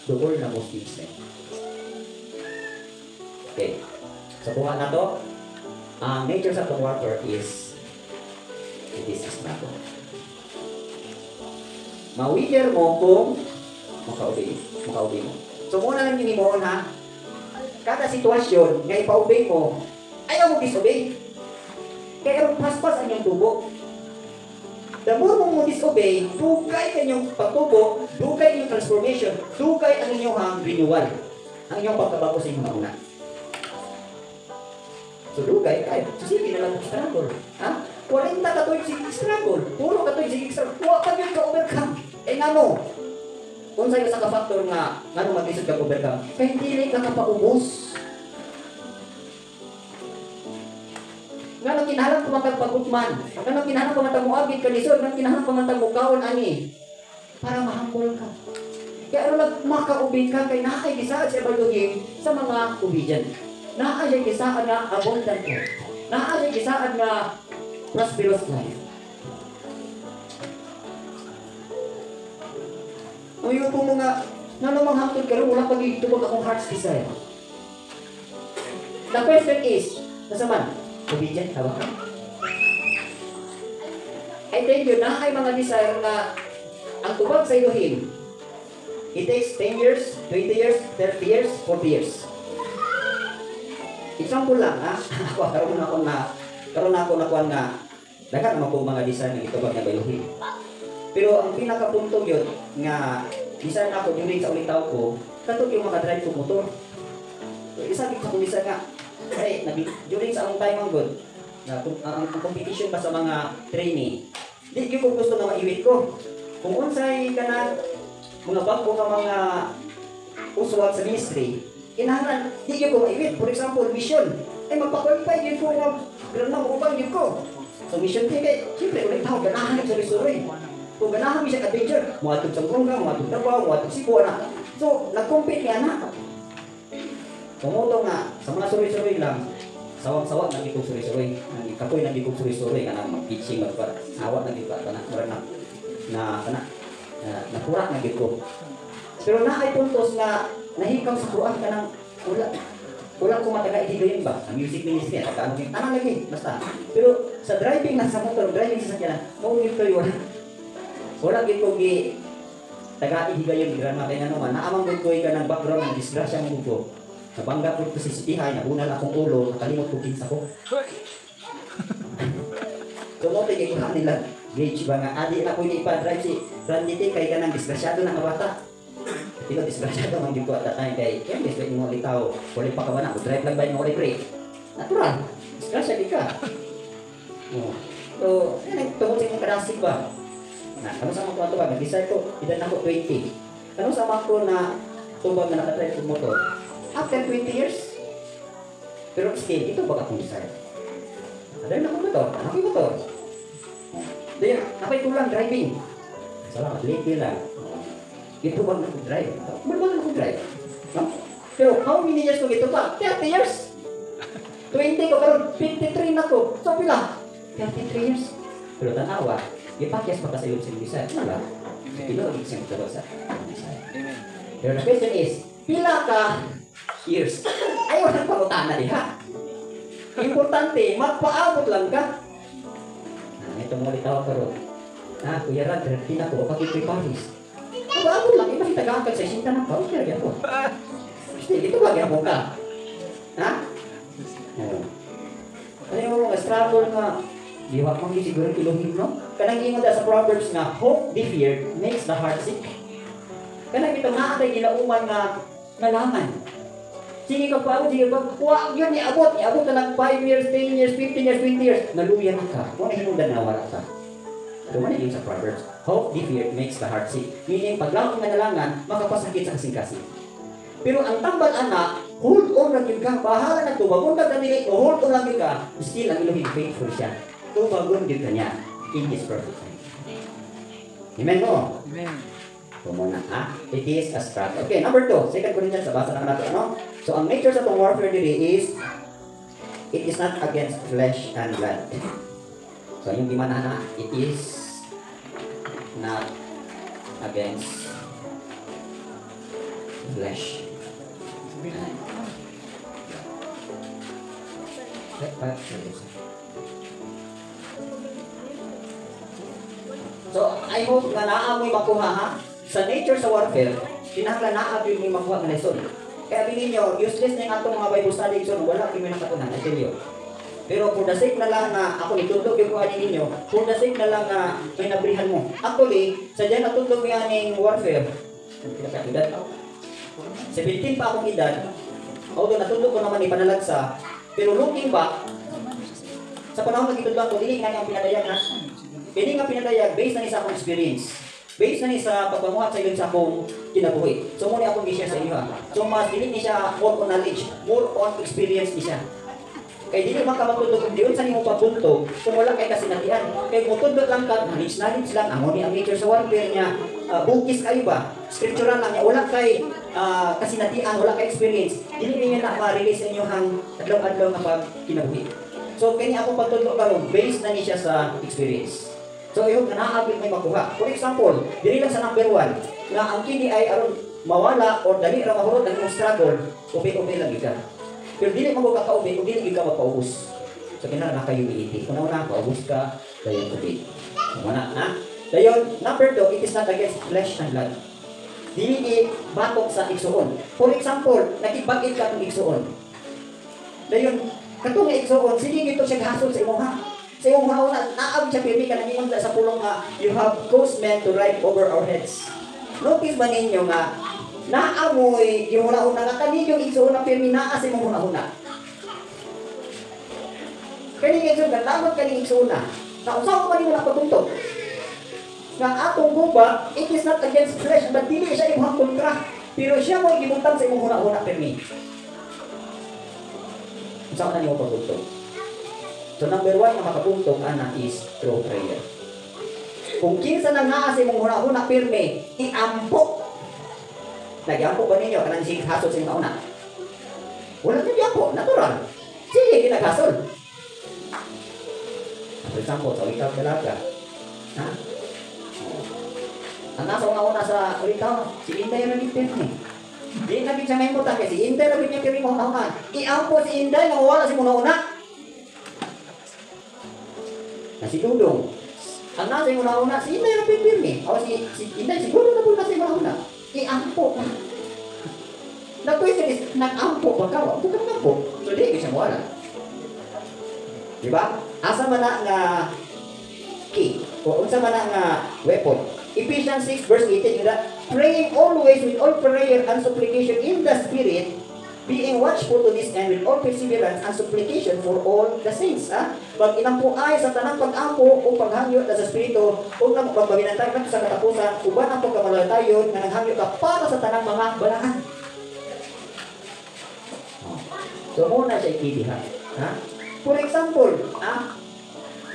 Duol na mo things. Okay. So, kuha na to. Ang nature sa itong warfare is it is a struggle. Mawigger mo kung makaubay mo. So, muna lang yun mo ha, kada sitwasyon nga ipa-obey mo, ayaw mo disobey. Kaya aron paspas ang inyong tubo. The more mo mo disobey, dugay kanyong pagtubo, dugay inyong transformation, dugay ang inyong renewal, ang inyong pagkabago sa inyong una. So dugay kayo. So sige na lang mo struggle. Ha? 40 ka tuig sige struggle, puro ka tuig sige struggle, wa pa gyud ka overcome. Eh ngano? Unsay usa ka factor nga ngano maglisod ka overcome? Kay dili ka kapaubos. Ngano kinahanglan pa man pagutman? Ngano kinahanglan pa man moabit ka lisod? Ngano kinahanglan pa man mukaon ani? Para mahambol ka. Kaya aron lang makaubay ka kay naay gisaad sa Elohim sa mga obedient. Naa siya gisaad nga abundant life. Naa siya gisaad nga prosperous life. Ang iyo po mga ngano manghangtod karon wala pa gitubag akong heart's desire. The question is, nasa man? Obedient ka ba? I tell you, na ay mga desire na ang tubag sa Elohim, it takes 10 years, 20 years, 30 years, 40 years. Example lang, ha? Ako, karon na ako nakuha nga, daghan naman po mga desire nga itubag na Elohim. Pero ang pinakapunto yun, nga desire na ako during sa ulitaw ko, katong yung makadrive ko motor. So, isa sa kong desire nga, ay, during sa akong time ang good, na, ang competition pa sa mga trainee, di ko gusto nga maiwit ko. Kung unsay ka na, mga bago ka mga uswag sa ministry, kinahanglan, di ko maiwit. For example, mission. Ay, magpa-qualify yun ko, mag-granong upang yun ko. So, mission team, kay, siyempre, ulit tao, ganahan yung suroy-suroy. Kung ganahan siya adventure, muatog sa Buronga, muatog Davao, muatog Cebu, ana. So, nag-compete nga na. Tumuto nga, sa mga suroy-suroy lang, sawang-sawa na gikong suroy-suroy. Kapoy na gikong suroy-suroy, kanang mag-pitching, magpa-sawa na gikong, kana, na, na, kana, nakurak na gikong. Pero naay puntos nga, nahikaw sa kuan ka ng, wala ko mataga ihigayon ba? Sa music ministry, at ano yung tanang lagi, basta. Pero sa driving lang, sa motor, driving sa sakyanan, maulit ko yun. Wala gid ko gi taga ihigayon grandma kay ngano man naamang gud ko ka ng background ng disgrasya mo ko. Nabangga ko sa sitihay, nabunal akong ulo, nakalimot ko kinsa ko. So mo kay ko nila gauge ba nga adi na ko ni ipa-drive si Randy T kay kanang disgrasyado na nga bata. Pero disgrasyado man gid ko at time kay kay bis mo litaw, wala pa ka ba na drive lang ba mo pre. Natural. Disgrasya gid ka. Oh. So, ay tungod sa imong kadasig ba? Na, kano sa mga tubag, nag-decide ko, edad na ko 20. Kano sa mga ko na tubag na nakatry ko motor? After 20 years. Pero still, ito ba akong desire? Adal na ko motor, anak ko motor. Then, ako'y kulang driving. Salamat, late lang. Ito ba na drive? Ba't ba na ako drive? No? Pero how many years kung ito pa? 30 years! 20 ko, pero 53 na ko. So, pila? 33 years. Pero tanawa, ipakyas pa ka sa iyong sa wala. Pila ang isang taro sa Amen. Pero the question is, pila ka years? Ay, walang pangutana diha. Importante, magpaabot lang ka. Ah, ito mga litaw karon. Ah, Kuya Rad, 30 na ko, pag ito'y Paris. Magpaabot lang, iba si tagaangkag sa isinta na pa, okay, lagi ako. Still, ito ba mo ka? Ha? Oh. Ano yung mga struggle nga, diwa mong siguro kiluhin, no? Kanang ingon sa Proverbs nga, hope deferred makes the heart sick. Kanang itong naatay gilauman nga nalaman. Sige ka pa, sige ka, wa yun, iabot, iabot na lang 5 years, 10 years, 15 years, 20 years. Naluyan ka. Kung hinungdan na, wala ka. Ito man yung sa Proverbs. "Hope deferred makes the heart sick." Meaning, paglaom nga nalangan, makapasakit sa kasing-kasing. Pero ang tambal ana, hold on lang gyud ka. Bahala na tubagon ka dili, o hold on lang gyud ka. Still, ang Elohim, faithful siya. Tubagon gyud ka niya in His perfect time. Amen mo? Amen. So muna, ha? It is a struggle. Okay, number two. Second Corinthians, sa basa naman natin, ano? So, ang nature sa itong warfare diri is, it is not against flesh and blood. So, yung di man na, it is not against flesh. Sabihin. Eh, so, I hope na naa mo'y makuha, ha? Sa nature sa warfare, kinahanglan naa gyud mo'y makuha nga lesson. Kaya bilin nyo, useless na yung atong mga Bible study, so wala gyud may nakatunan, I tell you. Pero for the sake na lang nga ako itudlog yung kuha ninyo, for the sake na lang nga may nabrihan mo. Actually, sa diyan natudlog mi aning warfare, pila ka edad? 17 pa akong edad, although natudlog ko naman ipanalagsa, pero looking back, sa panahon nga gitudloan ko, dili nga ang pinadayag, ha. Dili nga pinadayag, based na ni sa akong experience. Based na ni sa pagpamuhat sa ilong sa akong kinabuhi. So, muna akong gi-share sa inyo, ha. So, mas dili ni siya more on knowledge, more on experience ni siya. Kay dili man ka matudlog kung diun sa nimo papunto kung wala kay kasinatian. Kay kung tudlog lang ka, knowledge knowledge lang, amo ni ang nature sa warfare niya, bukis kayo ba? Scriptural lang niya, wala kay kasinatian, wala kay experience. Dili ninyo na ma-release sa inyong adlaw-adlaw nga pagkinabuhi. So, kini ako pagtudlo karon, based na ni siya sa experience. So, I hope na naabit may makuha. For example, dili lang sa number 1, nga ang kini ay aron mawala or dali ra mahurot ang imong struggle, ubi-ubi lang gyud ka. Pero dili mo ka kaubi kung dili gyud ka mapaubos. So kinahanglan na kayo humility. Una-una, paubos ka, dayon ubi. Muna, ha? Dayon, number 2, it is not against flesh and blood. Dili ni batok sa igsuon. For example, nakibag-it ka itong igsuon. Dayon, katong igsuon, sige gito siya hasol sa imong ha. Sa imong una, naab siya pirmi ka nangingon sa pulong nga, "You have caused men to ride over our heads." Notice ba ninyo nga, naamoy yung una-una nga kani yung igsuon na pirmi naa sa imong una-una. Kani nga igsuon, lamang kani igsuon na. Nausaw man nimo na pagtungtong. Nga ang atong gubat, it is not against flesh, but dili siya imong kontra. Pero siya mo gibutang sa imong una-una pirmi. Unsa man nimo pagtungtong? So number 1 nga makatungtong ana is through prayer. Kung kinsa nang naa sa imong una-una pirmi, iampo. Nagyampo ba ninyo kanang sige hasol sa imong una? Wala nagyampo, natural. Sige ginaghasol. For example, sa Ulitaw Dalaga. Ha? Ang nasa una-una sa Ulitaw, si Inday ra gid pirmi. Di na gid siya mahimutang kay si Inday ra gid niya pirmi una-una. Iampo si Inday nga wala si una-una. Na si Dudong. Ang nasa yung una-una, si Inday ra gid pirmi. O si Inday siguro na po nasa yung una-una. Iampo. The question is, nag-ampo ba ka? Huwag ka nag-ampo. So, di siya mawala. Diba? Asa man na nga key o unsa man na nga weapon? Ephesians 6 verse 18, yun na, "Praying always with all prayer and supplication in the Spirit, being watchful to this end with all perseverance and supplication for all the saints." Ha? Pag inampo ay sa tanang pag-ampo o paghangyo na sa Espiritu, o nang pagpaginantay sa katapusan, uban ang pagkamalatayon nga naghangyo ka para sa tanang mga balaan. So, muna siya ikidiha. Ha? For example, ha?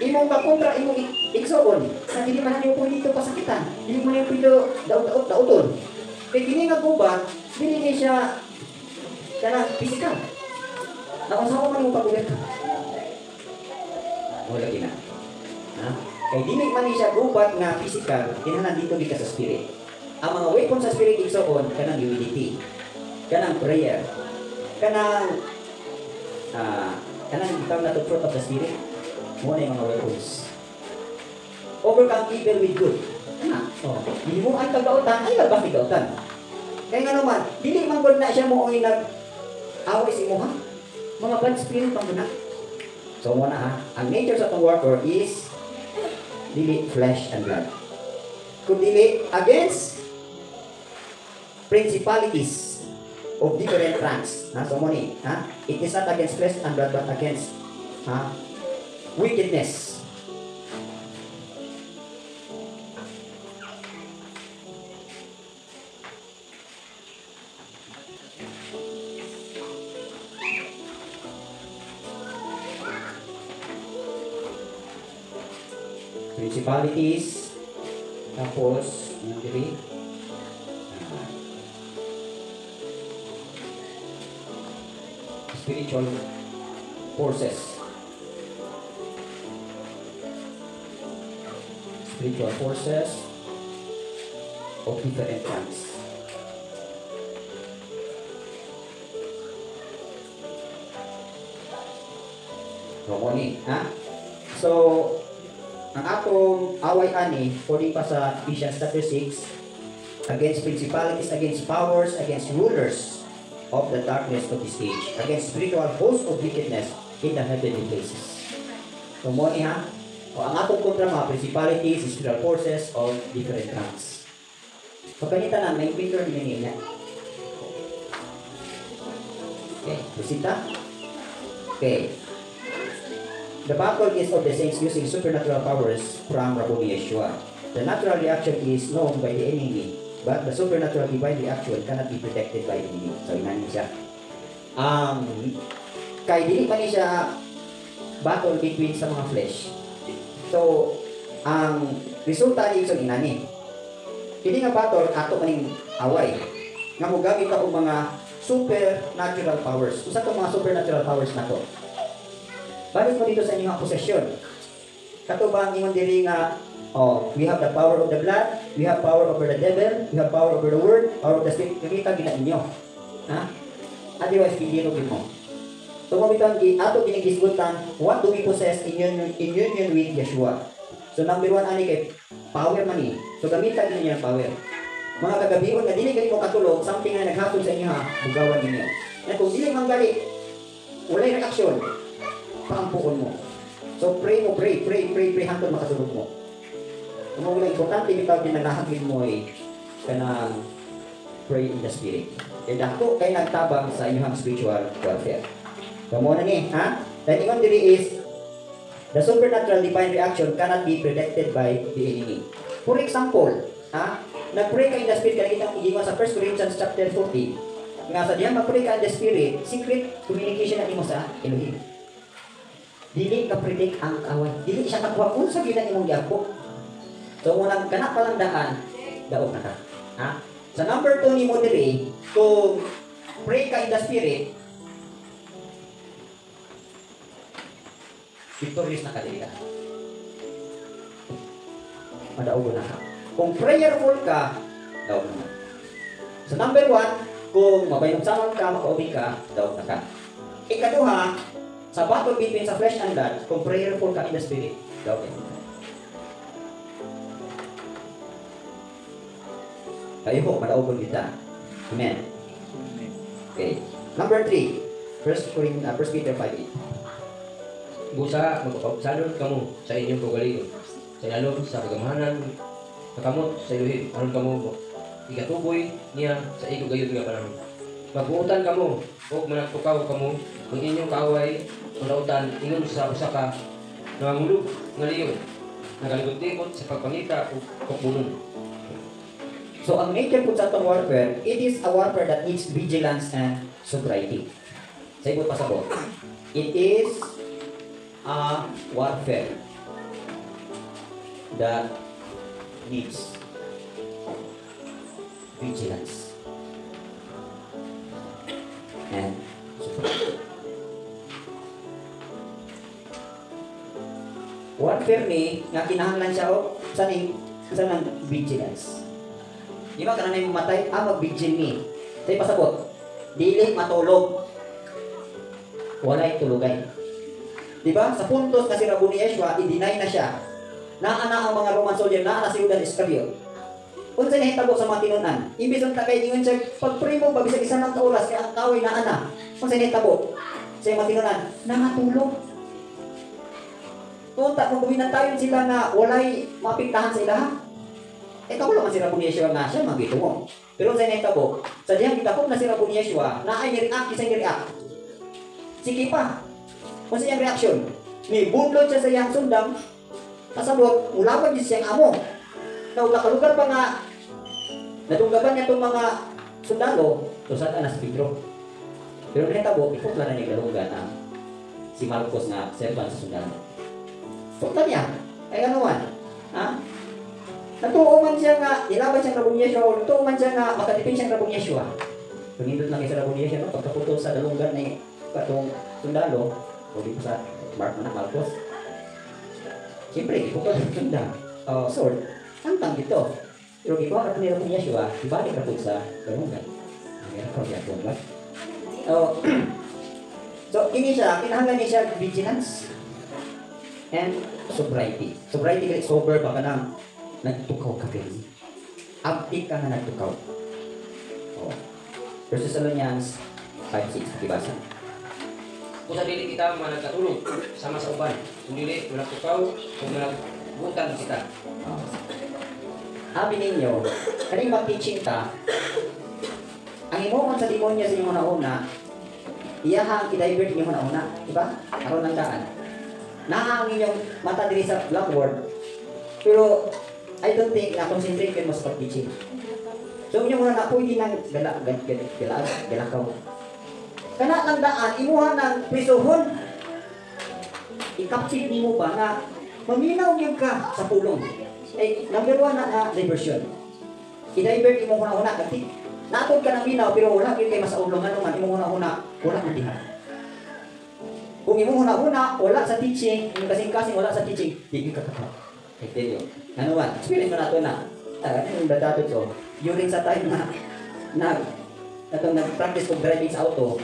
Imong kakontra, imong igsoon, na hindi man ninyo pwede ito pasakitan, hindi man ninyo pwede daot-daot, dauton. Kaya kini nga gubat, dili ni siya kanang physical. Naunsa man imong pag-uber ka. Wala gina. Ha? Kay dili man ni siya gubat nga physical, kinahanglan dito di ka sa spirit. Ang mga weapon sa spirit igsoon, kanang humility, kanang prayer, kanang kanang itawag na to fruit of the spirit. Muna yung mga weapons. Overcome evil with good. Ana, oh. Gihimuan ka gautan, ay labas ni gautan. Kaya nga naman, dili man gud na siya mo ang nag-away sa imo, ha. Mga bad spirit pang guna. So muna ha, ang nature sa atong warfare is dili flesh and blood, kun dili against principalities of different ranks. Ha? So mo ni, ha? It is not against flesh and blood but against, ha, wickedness. Principalities, tapos, yung diri, spiritual forces. Spiritual forces of different kinds. So, muni, ha? So, ang atong away ani, according pa sa Ephesians chapter 6, against principalities, against powers, against rulers of the darkness of this age, against spiritual hosts of wickedness in the heavenly places. So, muni, ha? O, ang atong kontra mga principalities, spiritual forces of different ranks. So, kanita na, may picture niya niya. Okay, proceed. Okay. The battle is of the saints using supernatural powers from Rabboni Yeshua. The natural reaction is known by the enemy, but the supernatural divine reaction cannot be predicted by the enemy. So, inani siya. Kay dili pa ni siya battle between sa mga flesh. So, ang resulta ni so inani. Kini nga battle ato maning away nga mogamit ka og mga supernatural powers. Usa tong mga supernatural powers nato. Balik mo dito sa inyong posesyon. Kato ba ang ingon diri nga, oh, we have the power of the blood, we have power over the devil, we have power over the world, power of the spirit. Gamita gina ninyo. Ha? Otherwise, hindi mo. So, kung itong ato ginigisgutan, what do we possess in union with Yeshua? So, number one, ani kay power man ni. So, gamita gina ninyo ang power. Mga kagabion nga dili gali mo katulog, something nga naghapon sa inyo ha, bugawan ninyo. Na kung dili man gali, walay reaksyon, paampuon mo. So pray mo, pray, pray, pray, pray hangtod makatulog mo. Kung wala importante bitaw ginanahagin mo eh, kanang pray in the spirit. Kaya dako kay nagtabang sa inyong spiritual welfare. So mo na ni, ha? Then ingon diri is the supernatural divine reaction cannot be predicted by the enemy. For example, ha? Nagpray ka in the spirit kaya kitang igingon sa 1 Corinthians chapter 14. Nga sa diyang magpray ka in the spirit, secret communication na nimo sa Elohim. Dili ka predict ang kaaway. Dili siya kakuha unsa gyud ang imong giampo. So unang kana pa lang daan, daog na ka. Ha? Sa number 2 nimo diri, kung pray ka in the spirit, victorious na ka diri ka. Madaog na ka. Kung prayerful ka, daog na ka. Sa number 1, kung mabayong-samon ka, makaubi ka, daog na ka. Ikaduha, sa battle between sa flesh and blood, kung prayerful ka in the spirit, daog na ka. Kayo po, madaogon kita. Amen. Okay. Number 3, 1 Peter 5:8. Busa, magpapagsalon kamo sa inyong kaugalingon, sa ilalom sa kagamhanan, kakamot sa Elohim, aron kamo igatuboy niya sa igo gayud nga panahon. Magbuotan kamo ug managtukaw kamo ang inyong kaaway ang lautan ingon sa usa ka nangangulog nga leon nagalibot-libot sa pagpangita ug tukbonon. So ang nature po sa atong warfare, it is a warfare that needs vigilance and sobriety. Sa ibot pasabot, it is a warfare that needs vigilance and sobriety. Warfare ni nga kinahanglan siya og sa ning sa nang vigilance. Di ba kanang may matay, mag-vigil ni. Say pasabot, dili matulog. Walay tulugay. Di ba? Sa puntos na si Rabboni Yeshua, i-deny na siya. Naa na ang mga Roman soldier, naa na si Judas Iscariot. Unsa nahitabo sa mga tinunan? Imbis unta kay ingon siya, pag-pray mo pag isa lang ka oras kay ang kaaway naa na. Unsa nahitabo sa mga tinunan? Nangatulog. Tunta kung guminantayon sila nga walay mapiktahan sa ilaha. Eh, kakulo man si Rabboni Yeshua nga siya, magitumo. Pero sa nahitabo, sa diyang gidakop na si Rabboni Yeshua, na ay ni-react, isa ni-react. Sige pa. Kung sa iyang reaction, ni bunlot siya sa iyang sundang, kasabot, mulawan niya siyang amo. Naula kalugar pa nga, nadunggaban niya itong mga sundalo, so saan na si Pedro. Pero nahitabo, ipukla na niya galunggan ang si Marcos na servant sa sundalo. Pukla niya, ay ano man. Natuo man siya nga, ilaban siyang Rabong Yeshua, o natuo man siya nga, makadipin siyang Rabong Yeshua. Pangindot lang sa Rabong Yeshua, no? Pagkaputol sa dalunggan ni katong sundalo, o dito sa Mark man, Marcos. Siyempre, iputol ang sword, tangtang dito. Pero gikuha ka ni Rabong Yeshua, ibalik ra pud sa dalunggan. Meron ko gyapon ba? Oh, so, kini siya, kinahanglan niya siya vigilance and sobriety. Sobriety kay sober ba, kanang nagtukaw ka pero. Abtik ka nga nagtukaw. Oh. 1 Thessalonians 5:6, pakibasa. Kung sa dili kita managkatulog sama sa uban, kung dili managtukaw ug managbutan kita. Oh. Abi ninyo, kaning mag-teaching ta, ang himuon sa demonyo sa inyong una-una, iyahang i-divert inyong una-una, di ba? Aron lang daan. Naa ang inyong mata diri sa blackboard, pero I don't think na concentrate kayo mo sa pag-teaching. So inyong una na pwede nang gala, gala, gala, gala, galakaw. Kana lang daan, imuha ng prisuhon. I-captive nimo ba nga maminaw gyud ka sa pulong. Eh, number one na nga diversion. I-divert imong huna-huna. Kasi naatod ka ng minaw, pero wala gyud kay masaulong, ano man, imong huna-huna, wala man diha. Kung imong huna-huna, wala sa teaching, imong kasing-kasing wala sa teaching, di gyud ka kakaw. I tell you. Ano man, experience mo na ito na. Ano yung dadatot so, during sa time na atong nag-practice kong driving sa auto,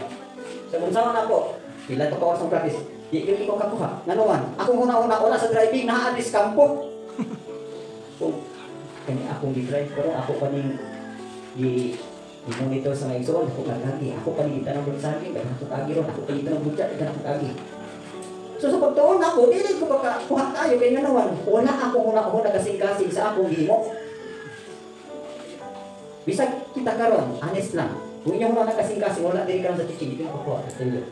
so kung sama na ako, pila to ka oras ang practice, di gyud ko kakuha. Ngano man, akong huna-huna wala sa driving, naa sa kampo. Kung kani akong gi-drive pero ako pa ning gi i-monitor sa mga igsoon, ako kagagi, ako pa ning gitanong saging, daghan ko agi ron, ako pa gitanong budya, daghan ko agi. So sa pagtuon ako, dili ko makakuha kayo kay ngano man, wala akong huna-huna kasing-kasing sa akong gihimo. Bisag kita karon, honest lang. Kung inyong huna kasing-kasing, wala diri karon sa teaching, dili ko kuha, tell you.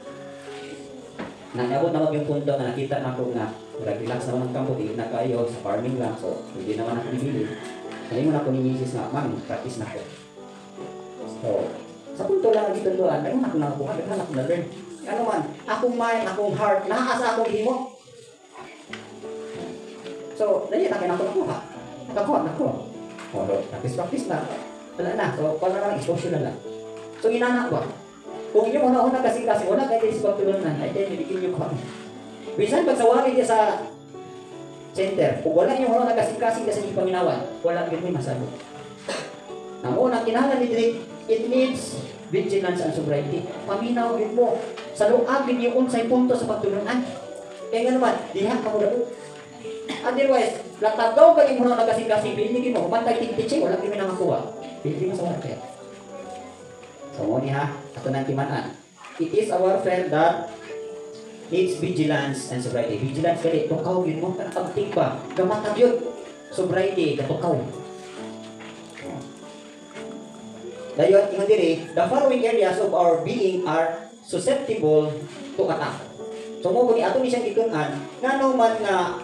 Nangabot naman yung punto nga nakita na ako nga relax naman ang kampo, dili na kayo sa farming lang, so hindi naman ako bibili. Ngayon ako ni Mrs. nga, "Ma'am, practice na ako." So, sa punto lang ang gitunduan, daghan ako nakakuha, daghan ako na-learn. Ano man, akong mind, akong heart, naa sa akong himo. So, dali na kaya ako nakuha. Nakakuha na ko. O, so, practice, practice na. Wala na. So, wala na lang, exposure na lang. So, inana ba? Kung inyong una-una kasi wala kayo sa pagtulunan, ay then, hindi nyo ko. Bisan pagsawari niya sa center, kung wala inyong una kasing-kasing kasi paminawan, wala gyud mo masagot. Namo na kinahanglan ni diri, it needs vigilance and sobriety. Paminaw gyud mo sa luag gyud yung unsay punto sa pagtulunan. Kaya nga naman, diha ka mo dako. Otherwise, latagaw ka mo na kasing-kasing, dili mo, humantay tig-teaching, wala gyud mo nakakuha. Dili mo sa warfare. So, mo ni ha, ato nang timan-an. It is a warfare that needs vigilance and sobriety. Vigilance kali, tukaw yun mo, kanang pagting pa, gamatag yun. Sobriety, katukaw. Dayon, ingon diri, the following areas of our being are susceptible to attack. So mo kuni ato ni siyang gitun-an, ngano man nga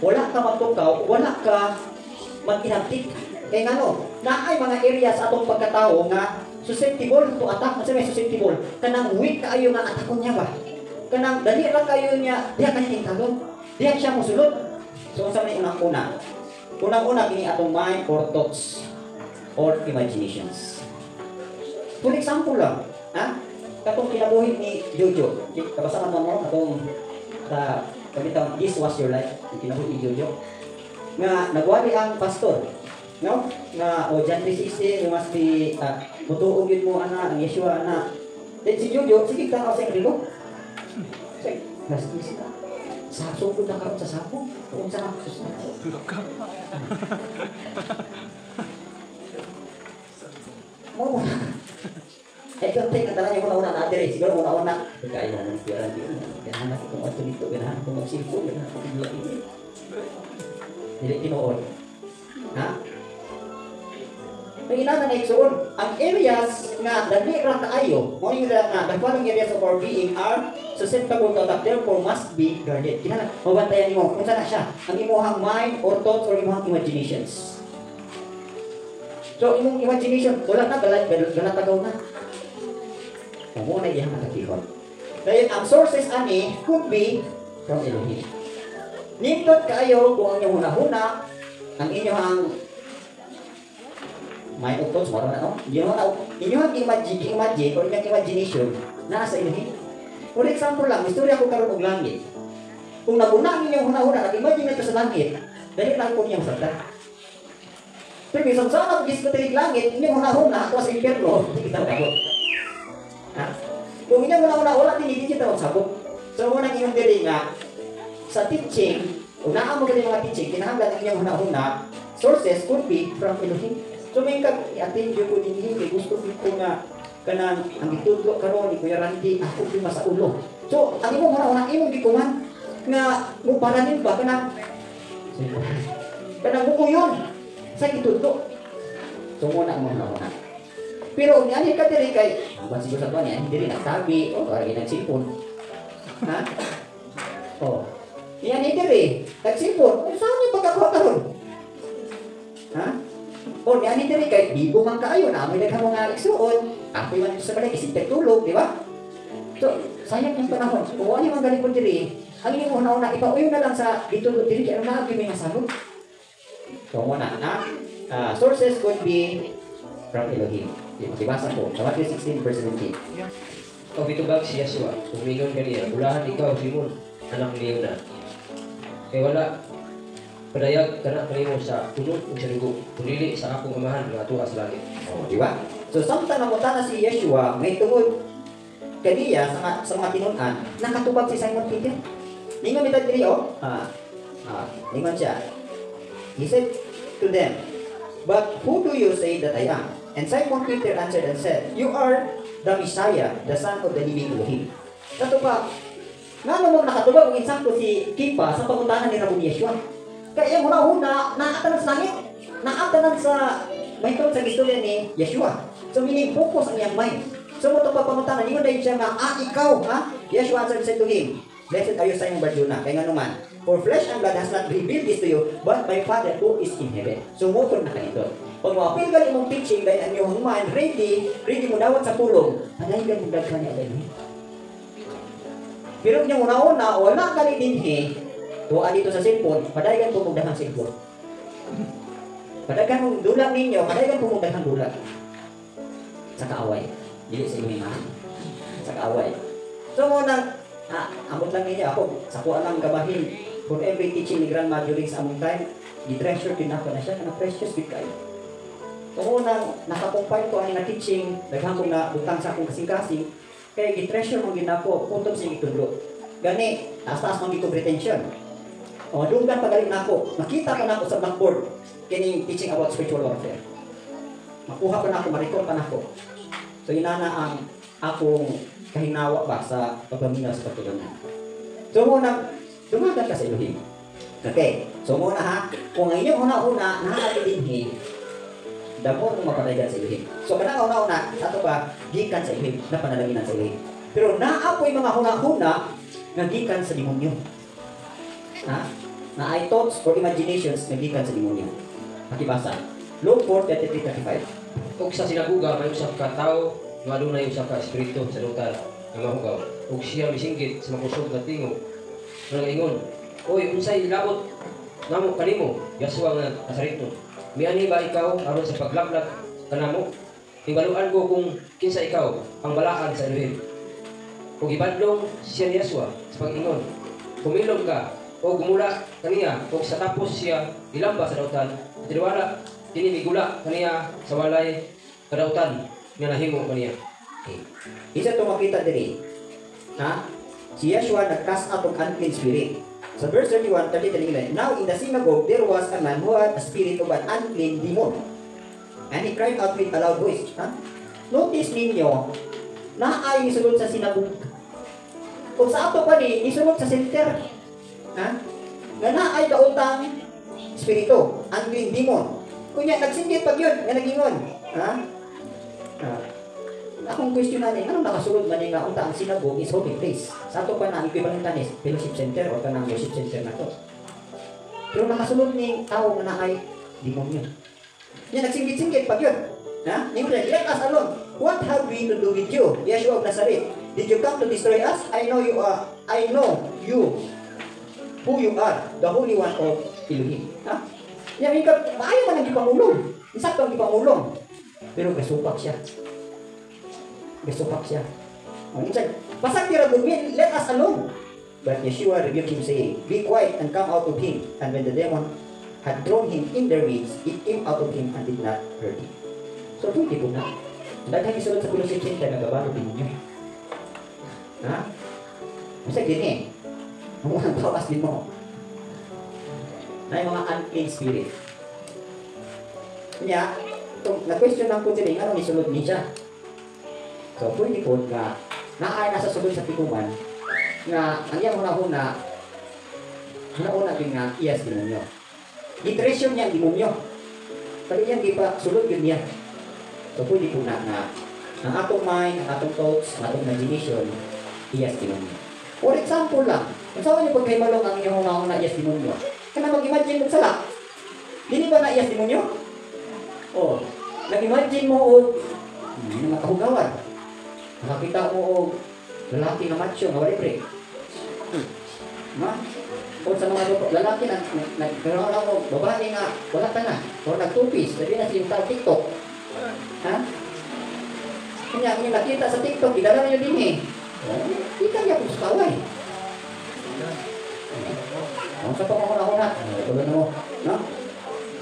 wala ka magtukaw, wala ka magkinabtik. Kay ngano, naay mga areas atong pagkatao nga susceptible to attack. Unsa may susceptible? Kanang weak kaayo nga atakon niya ba? Kanang dali ra kayo niya, diha kanya tingtagon. Diha siya mosulod. So unsa may unang-una? Unang-una kini atong mind or thoughts or imaginations. For example lang, ha? Katong kinabuhi ni Jojo. Kabasa man mo katong sa kabitang "This Was Your Life", yung kinabuhi ni Jojo. Nga nagwali ang pastor, no? Nga o John 3:16, you must be mutuo gyud mo ana ang Yeshua ana. Then si Jojo sige tanaw sa relo. Say, last kiss na. Sa sugod na karon sa sako. Unsa na sus na. Mo eh, don't think na tanan yung una-una na dire. Siguro una-una. Kaya mo ng pera di. Ganahan ako kung ato dito, ganahan ako mag-cellphone, ganahan ako mag ini. Dili tinuod. Ha? May inana na igsuon, ang areas nga dali ra kaayo, mo yung nga the following areas of our being are susceptible to attack, therefore must be guarded. Kinahanglan mabantayan nimo unsa na siya, ang imuhang mind or thoughts or imuhang imaginations. So imong imagination wala na galatagaw na. Mo na iyang atakihon. Dayon ang sources ani could be from Elohim. Nindot kaayo kung ang inyong hunahuna, ang inyong Mind of thoughts, mao na, no? Ginawa na, inyong imagine, imagine, or inyong imagination, naa sa Elohim. For example lang, istorya ko karon og langit. Kung naguna ang inyong huna-huna, nag-imagine na sa langit, dali lang po niyang masabtan. Pero bisan sa nag diskutir langit, inyong huna-huna, ako sa impyerno, hindi kita makabot. Ha? Kung inyong huna-huna, wala din, hindi kita magsabot. So, mao nang inyong diri nga, sa teaching, kung naa mo gali mga teaching, kinahanglan ang inyong huna-huna, sources could be from Elohim. So, may kag i-attend yun ko din kay gusto ko nga kanang ang gitudlo karon ni Kuya Randy ako gyud masaulo. So, ang imong huna-huna, imong gikuman nga mo paranin ba kanang kanang mukuyon sa gitudlo. So, mao na ang mga huna-huna. Pero kung nianhi ka diri kay ang siguro sa tuwa niya, diri nagtabi o oh, nagsilpon. Ha? Oh. Nianhi diri, nagsilpon. Ay, saan niyo pagkakuha karon? Ha? O nianhi diri kay bibo man kaayo na amoy daghang mga igsuon. Ako'y man dito sa balay kasi tulog, di ba? So, sayang yung panahon. Kung wala man galing diri, ang inyong una-una, ipauyo na lang sa gitudlo diri kay ano na may masagot. So, mao na, ha? Sources could be from Elohim. Ibasa ko, sa Matthew 16 verse 17. Og mitubag si Yeshua, ug miingon kaniya, "Bulahan ikaw, Simon, anak ni Yona. Kay wala padayag kana kanimo sa kunot ug sa dugo, kundili sa akong Amahan nga atua sa langit." Oh, di ba? So samtang nangutana si Yeshua, may tungod kaniya sa mga tinun-an, nakatubag si Simon Peter. Ningon mitad diri oh. Ningon siya. He said to them, "But who do you say that I am?" And Simon Peter answered and said, "You are the Messiah, the Son of the living Elohim." Kato pa, ngano mo nakatubag og insakto si Kipa sa pangutana ni Rabbi Yeshua? Kaya yung una-una, naatanan sa langit. Naatanan sa may sa istorya ni Yeshua. So meaning focus ang iyang mind. So mao to pagpangutana, ningon dahil siya nga, "Ah, ikaw, ha?" Yeshua answered and said to him, "Blessed are you, Simon Barjona, kay ngano man, for flesh and blood has not revealed this to you, but my Father who is in heaven." So mo na kanito. Pag mapil gali mong teaching, dahil ang iyong mind, ready, ready mo dawat sa pulong, padayon mo daghan niya dahil. Pero kung una-una, wala kali dinhi, tuwa dito sa cellphone, padayon po mong daghang cellphone. Padaghan mong dula ninyo, padayon po mong daghang dula. Sa kaaway. Dili sa inyong ha? Sa kaaway. So mao nang, amot lang ninyo ako, sa kuha lang kabahin, for every teaching ni Grandma during sa among time, gi-treasure din ako na siya, kana precious big kayo. So mao nang, nakakompile ko ani nga teaching, daghan kong na butang sa akong kasing-kasing, kaya gi-treasure mong ginako, puntod sa gitudlo. Gani, taas-taas mong gitong retention. O, dunggan pagaling nako, nakita pa nako sa blackboard, kining teaching about spiritual warfare. Makuha pa nako, ma-recall pa nako. So inana ang akong kahinawa ba sa pagpaminaw sa pagtulunan. So mao na, dumagan ka sa Elohim. Okay, so mao na ha, kung ang inyong una-una, naa dinhi, the more mong mapadagan sa Elohim. So kanang una-una, ato pa, gikan sa Elohim, na panalanginan sa Elohim. Pero naa po'y mga huna-huna nga gikan sa demonyo. Ha? Na ay thoughts or imaginations nga gikan sa demonyo. Pakibasa. Luke 4, 33, 35. Ug sa sinagoga may usa ka tawo nga adunay usa ka espiritu sa dautan nga mahugaw. Ug siya misinggit sa makusog nga tingog nga nagaingon, "Oy, unsay labot namo kanimo, Yeshua nga Nazaretnon? Mianhi ba ikaw aron sa paglaglag kanamo? Hibaluan ko kung kinsa ikaw, ang Balaan sa Elohim." Ug gibadlong siya ni Yeshua sa pag-ingon, "Kumilom ka o gumula kaniya." Ug sa tapos siya gilamba sa dautan, taliwala kini migula kaniya sa walay kadautan nga nahimo kaniya. Okay. Isa to makita diri. Ha? Si Yeshua nag-cast out of unclean spirit. Sa verse 31, 30, "Now in the synagogue there was a man who had a spirit of an unclean demon. And he cried out with a loud voice." Ha? Notice ninyo, na ay isulod sa synagogue. Kung sa ato pa ni, isulod sa center. Ha? Nga na ay daotang espiritu, unclean demon. Kunya, nagsinggit pag yun, nga nagingon. Ha? Ha? Akong question na ni, anong nakasulod man ni nga unta ang synagogue is holy place? Sa ato pa na ang equivalent is fellowship center or kanang worship center na to. Pero nakasulod ni tao nga naay demonyo. Nya nagsinggit-singgit pag yun. Ha? Ningon siya, "Let us alone. What have we to do with you, Yeshua of Nazareth? Did you come to destroy us? I know you are. I know you who you are, the Holy One of Elohim." Ha? Nya ikaw, maayo man ang gipangulong. Insakto ang gipangulong. Pero gasupak siya. Gasupak siya. Oh, minsan, "Pasagdi ra gud, let us alone." But Yeshua rebuked him, saying, "Be quiet and come out of him." And when the demon had thrown him in their midst, it came out of him and did not hurt him. So, pwede po na. Daghang isulod sa fellowship center, nagabalo din ninyo. Ha? Basta gini. Ang mga tawas din mo. Na yung mga unclean spirit. Kanya, itong, na-question lang ko sila, ano isulod niya? So, pwede po nga, naay nasa sulod sa tiguman, nga ang iyang huna-huna, huna-huna din nga, iyas demonyo. Gitresyon niya ang demonyo. Kaya iyang gipa, sulod yun niya. So, pwede po na nga, ang atong mind, ang atong thoughts, ang atong imagination, iyas demonyo. For example lang, kung saan niyo pagkahibalong ang inyong huna-huna iyas demonyo, kana mag-imagine mo sala. Dili ba na iyas demonyo? Oh, nag-imagine mo og mga kahugawan. Nakakita mo og lalaki nga macho nga wala break. Ma? O sa mga lalaki na nagkaroon mo babae nga wala ta na o nagtupis, sabi na siya tao TikTok. Ha? Kanya ang nakita sa TikTok, gidala niyo din eh. Oh, di kaya kung sa kaway. Oh, sa panguna-una, tuloy na mo, no?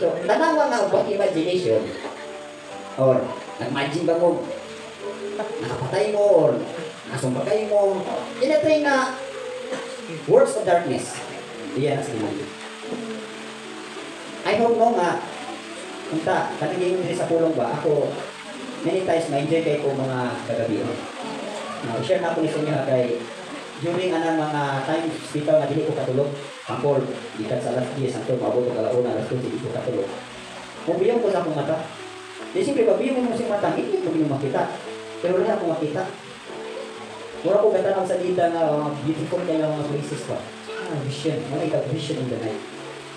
So, tanawa nga ang imagination or nag-imagine ba mo nakapatay mo or nasumbagay mo, inatay na works of darkness. Iyan ang demonyo. I hope no nga unta kanang ingon diri sa pulong ba ako, many times ma-enjoy kay ko mga kagabi. Now, share na ako ni sa inyo ha, kay during anang mga times bitaw nga dili ko katulog, example, gikan sa alas 10 hangtod maabot og alauna, alas 12, di ko katulog. Mubiyong ko sa akong mata. Di siyempre, pabiyong mo sa mata, hindi ko mo makita. Pero wala akong makita. Mura ko gatanaw sa dita nga mga beautiful kayo mga places ba. Ah, vision. Mga ikaw, vision in the night.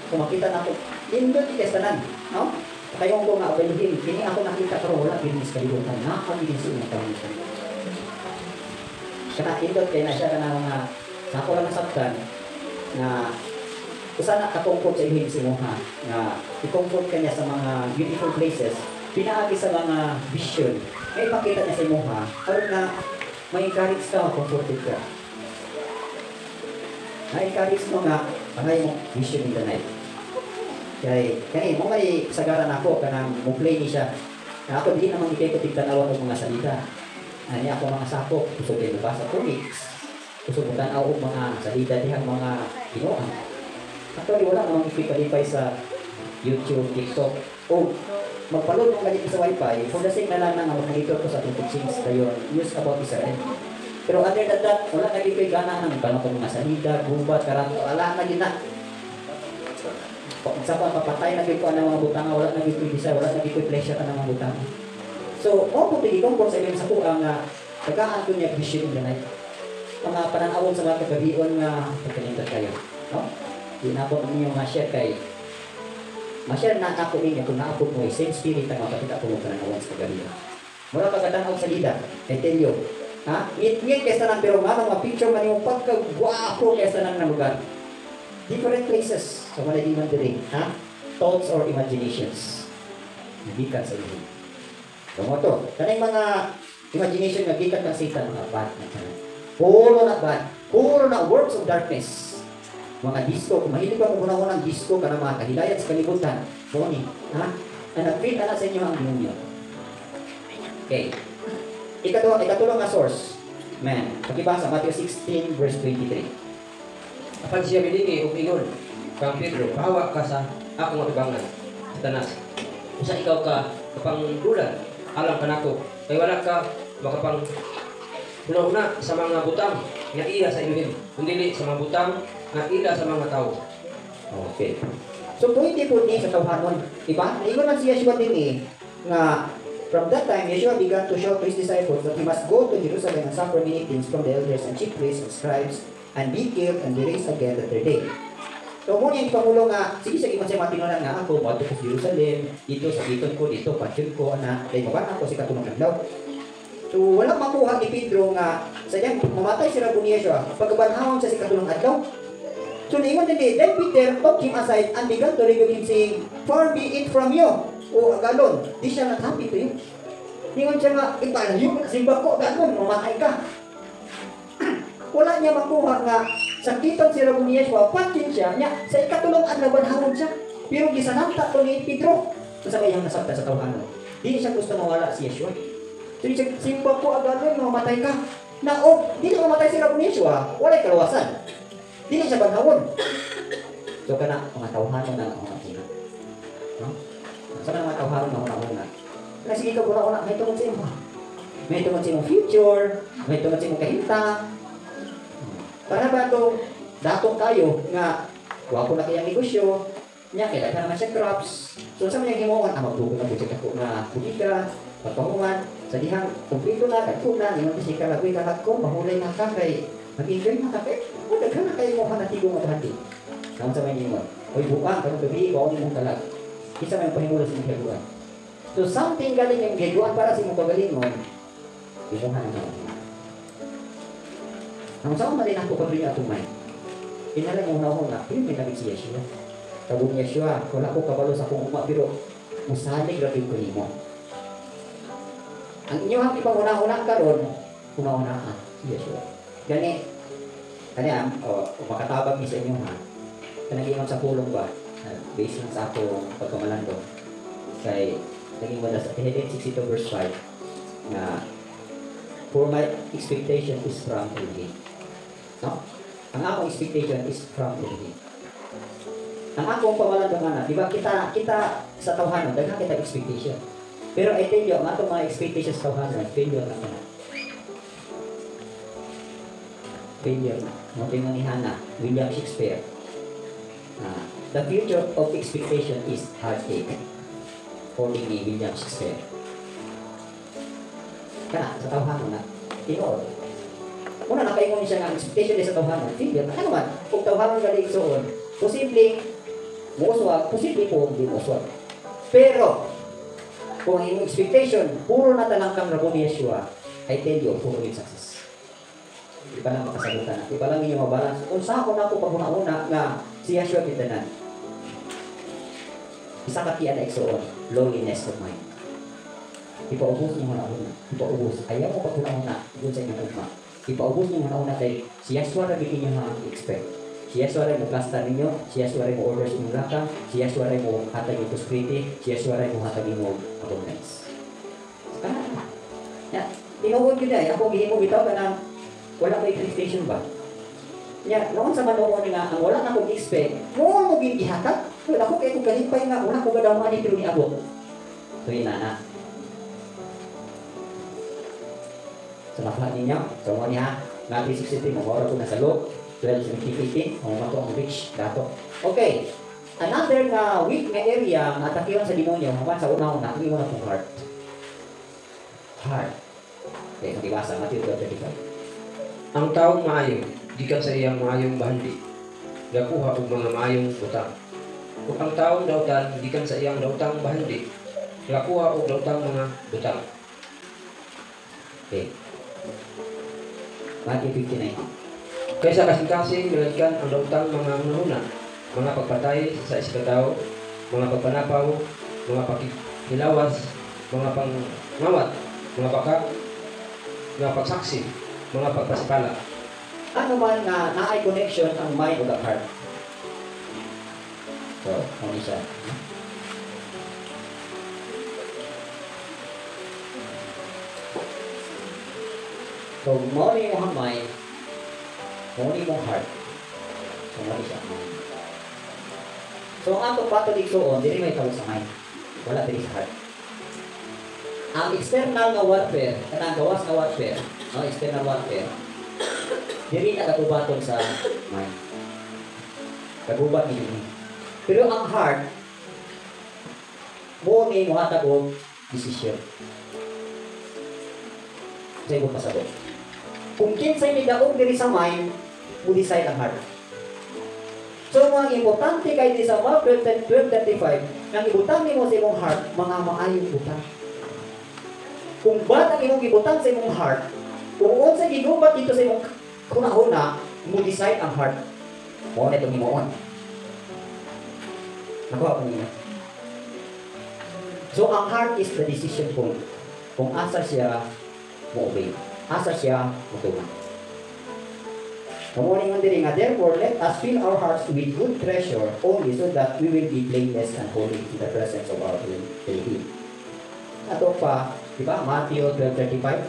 Kung makita na ako, nindot kay tanan, no? Kayo ko nga abayuhin, kini ako nakita karon wala gid sa kalibutan. Nakakabilin sa imong kalibutan. Kana indot kay na siya kana mga sa ako lang nasabtan na usa na ka-comfort sa Elohim sa imuha nga i-comfort ka niya sa mga beautiful places pinaagi sa mga vision nga ipakita niya sa imuha aron nga ma-encourage ka, comforted ka, na-encourage mo nga angay mo vision in the night. Kay kani mo may sagaran ako kanang mo play ni siya na ako di naman ikay ko tigtanawan og mga salita ani ako mga sakop kusog kay mabasa comics, kusog mo tan-aw og mga salita dihang mga Ginoo. Actually, wala namang ipalipay sa YouTube, TikTok o magpaload mo ganito sa wifi for the sake na lang na nga mag-monitor ko sa atong teachings kayo news about Israel. Pero other than that, wala na gid ko'y gana nang tanong ko mga salita, gubat, karat, wala na gid na. Sa pa papatay na gid ko ang mga butanga, wala na gid ko'y desire, wala na gid ko'y pleasure ang mga butanga. So, mo po pili kong sa ilang sa kuha nga tagaan ko niya vision in the night. Mga pananawon sa mga kagabion nga pagkanindot kayo. No? Di na po ninyo ma-share kay ma-share na ako ninyo kung naapod mo same spirit ang mapakita ko mo pananawon sa kagabion. Mura pagkatanaw sa lida, I tell you. Ha? Ngit-ngit kaysa nang pero nga mga picture man yung pagkagwapo kaysa nang na lugar. Different places. So wala di man diri, ha? Thoughts or imaginations. Nagikan sa iyo. So mo to, kanang mga imagination nga gikan kang Satan, mga bad na tanan. Puro na bad, puro na works of darkness. Mga disco, kung mahilig ba mo ng disco kana mga kahilayan sa kalibutan, mo ni, ha? Na nag-fit na sa inyo ang demonyo. Okay. Ikatulo, ikatulong nga source. Man, pakibasa Matthew 16 verse 23. Apan siya milingi ug ingon kang Pedro, "Pahawa ka sa akong atubangan, Satanas. Usa ikaw ka kapangdulan alang kanako, kay wala ka makapang huna sa mga butang nga iya sa Elohim, kundi sa mga butang nga ila sa mga tao." Okay. So pwede po niya sa tawhanon. Diba? Ingon man si Yeshua din eh, nga from that time, Yeshua began to show to his disciples that he must go to Jerusalem and suffer many things from the elders and chief priests and scribes and be killed and be raised again the third day. So mo niya ipamulo nga, sige sige man siya matinunan nga ako, moadto ko sa Jerusalem, dito sa giton ko, dito patyon ko, ana, kay mabana ko sa ikatulong adlaw. So wala makuha ni Pedro nga sa diyang mamatay si Rabbi Yeshua, pagkabanhawon siya sa ikatulong adlaw. So niingon din, then Peter took him aside and began to rebuke him, saying, "Far be it from you." O agalon, di siya not happy to you. Ingon siya nga, ipalayo mo na simba ko, agalon, mamatay ka. Wala niya makuha nga, sakiton si Rabbi Yeshua, patyin siya, niya, sa ikatulong adlaw banhawon siya. Pero gisananta to ni Pedro. Sa kayang nasabta sa tawhanon. Di siya gusto mawala si Yeshua. So, siya, simba ko agalon, mamatay ka. Na, oh, di na mamatay si Rabbi Yeshua, walay kalawasan. Di na siya banhawon. So, kana, mga tawhanon na una-una. No? Sa kana mga tawhanon na una-una. Kana, sige ka, una-una, may tungod sa imo. May tungod sa imong future, may tungod sa imong kahimtang. Para ba itong datong kayo nga, wapo na kayang negosyo, niya, kaya ka naman siya crops. So, sa mga himuon, magdugo na po siya ako nga buliga, pagpahuman, sa dihang, kumplito na, kadto na, ingon siya kalagoy kalag ko, mahulay na ka, kay, mag-enjoy na ka, kay, o, daghan na kayo mo ka natigo nga bahandi. Naon sa mga himuon, oy, buang, karong gabi, kuha ni mong kalag. Isa may pahimulos sa imong higaduan. So, something galing yung higaduan para sa imong kagalingon, imuha na naman. Ang saan man din ako pag rin atong mind. Inalang yung una-una, pero may nabig si Yeshua. Kabong Yeshua, wala ko kabalo sa akong uma, pero musalig ra gyud ko nimo. Ang inyong ipanguna-una karon, una-una ka, si Yeshua. Gani, kani ang, o, makatabang ni sa inyo ha. Kanang ingon sa pulong ba, based lang sa akong pagkamalando. Kay, naging wala sa Heaven 62 verse 5, na, for my expectation is from Elohim. No? Ang akong expectation is from Elohim. Ang akong pamalandong ana, di ba kita sa tawhanon, daghan kita expectation. Pero I tell you, ang atong mga expectations sa tawhanon, failure na kana. Failure na. Mo tingon ni Hannah, William Shakespeare. The future of expectation is heartache. According ni William Shakespeare. Kana sa tawhanon na tinuod. Una nakaingon siya nga expectation sa tawhanon, failure. Ano man, kung tawhanon gali igsuon, posibleng muuswag, posible po hindi muuswag. Pero kung ang imong expectation puro na tanang kang Rabbi Yeshua, I tell you, puro yung success. Di pa lang makasagutan na. Di pa lang inyo mabalance. Kung sa ako na ako pag-una-una nga si Yeshua kitanan. Isa ka kiya na igsuon, lowliness of mind. Ipaubos niyo una-una. Ipaubos. Ayaw mo pag-una-una doon sa inyong ugma. Ipaubos niyo una-una kay si Yeshua ra gyud inyo ha expect. Si Yeshua ra mo kasta ninyo, si Yeshua ra mo order sa inyong lakang, si Yeshua ra mo hatag og prosperity, si Yeshua ra mo hatag imong abundance. Ya, tinuod gyud ay ako gihimo bitaw kanang wala ko expectation ba. Ya, noon sa manoon nga ang wala na kog expect, mo mo gyud gihatag. Wala ko kay kog kalipay nga wala ko gadawman ni pero niabot. So ina na. So nakuha ninyo, so mo niya, Matthew 63, mo ko na sa Luke, 12, 17, 18, mo mato ang rich dato. Okay, another nga weak nga area nga atakiyon sa demonyo, human sa una-una, ang imo na pong heart. Heart. Okay, magibasa, Matthew 12:35. Ang taong maayo, gikan sa iyang maayong bahandi, gakuha og mga maayong butang. Ug ang taong dautan, gikan sa iyang dautang bahandi, gakuha og dautang mga butang. Okay. Matthew 59. Kaysa kasing-kasing milalkan ang dautang mga hunahuna, mga pagpatay sa iskataw, mga pagpanapaw, mga pakighilawas, mga pangawat, mga bakak, mga pagsaksi, mga pagpasipala. Ano man nga naay connection ang mind ug ang heart. So, ano siya? So, mao ni imong mind, mao ni imong heart. So, mao ni siya mind. So, ang atong battle igsuon, dili may tawag sa mind. Wala dili sa heart. Ang external nga warfare, kanang gawas nga warfare, no, external warfare, dili na kagubaton sa mind. Kagubat ni dili. Pero ang heart, mao ni mohatag og decision. Sa imong pasabot. Kung kinsay midaog diri sa mind, mo decide ang heart. So mga importante kay diri sa Mark 12:35, nang ibutang nimo sa imong heart mga maayong butang. Kung ba't ang imong gibutang sa imong heart, kung unsa gigubat dito sa imong hunahuna, mo decide ang heart. Mao na itong himuon. Nakuha ko ninyo. So, ang heart is the decision point. Kung asa siya mo-obey. Asa siya motuman. Kamuning man diri nga, "Therefore, let us fill our hearts with good treasure only so that we will be blameless and holy in the presence of our Elohim." Ato pa, di ba, Matthew 12:35?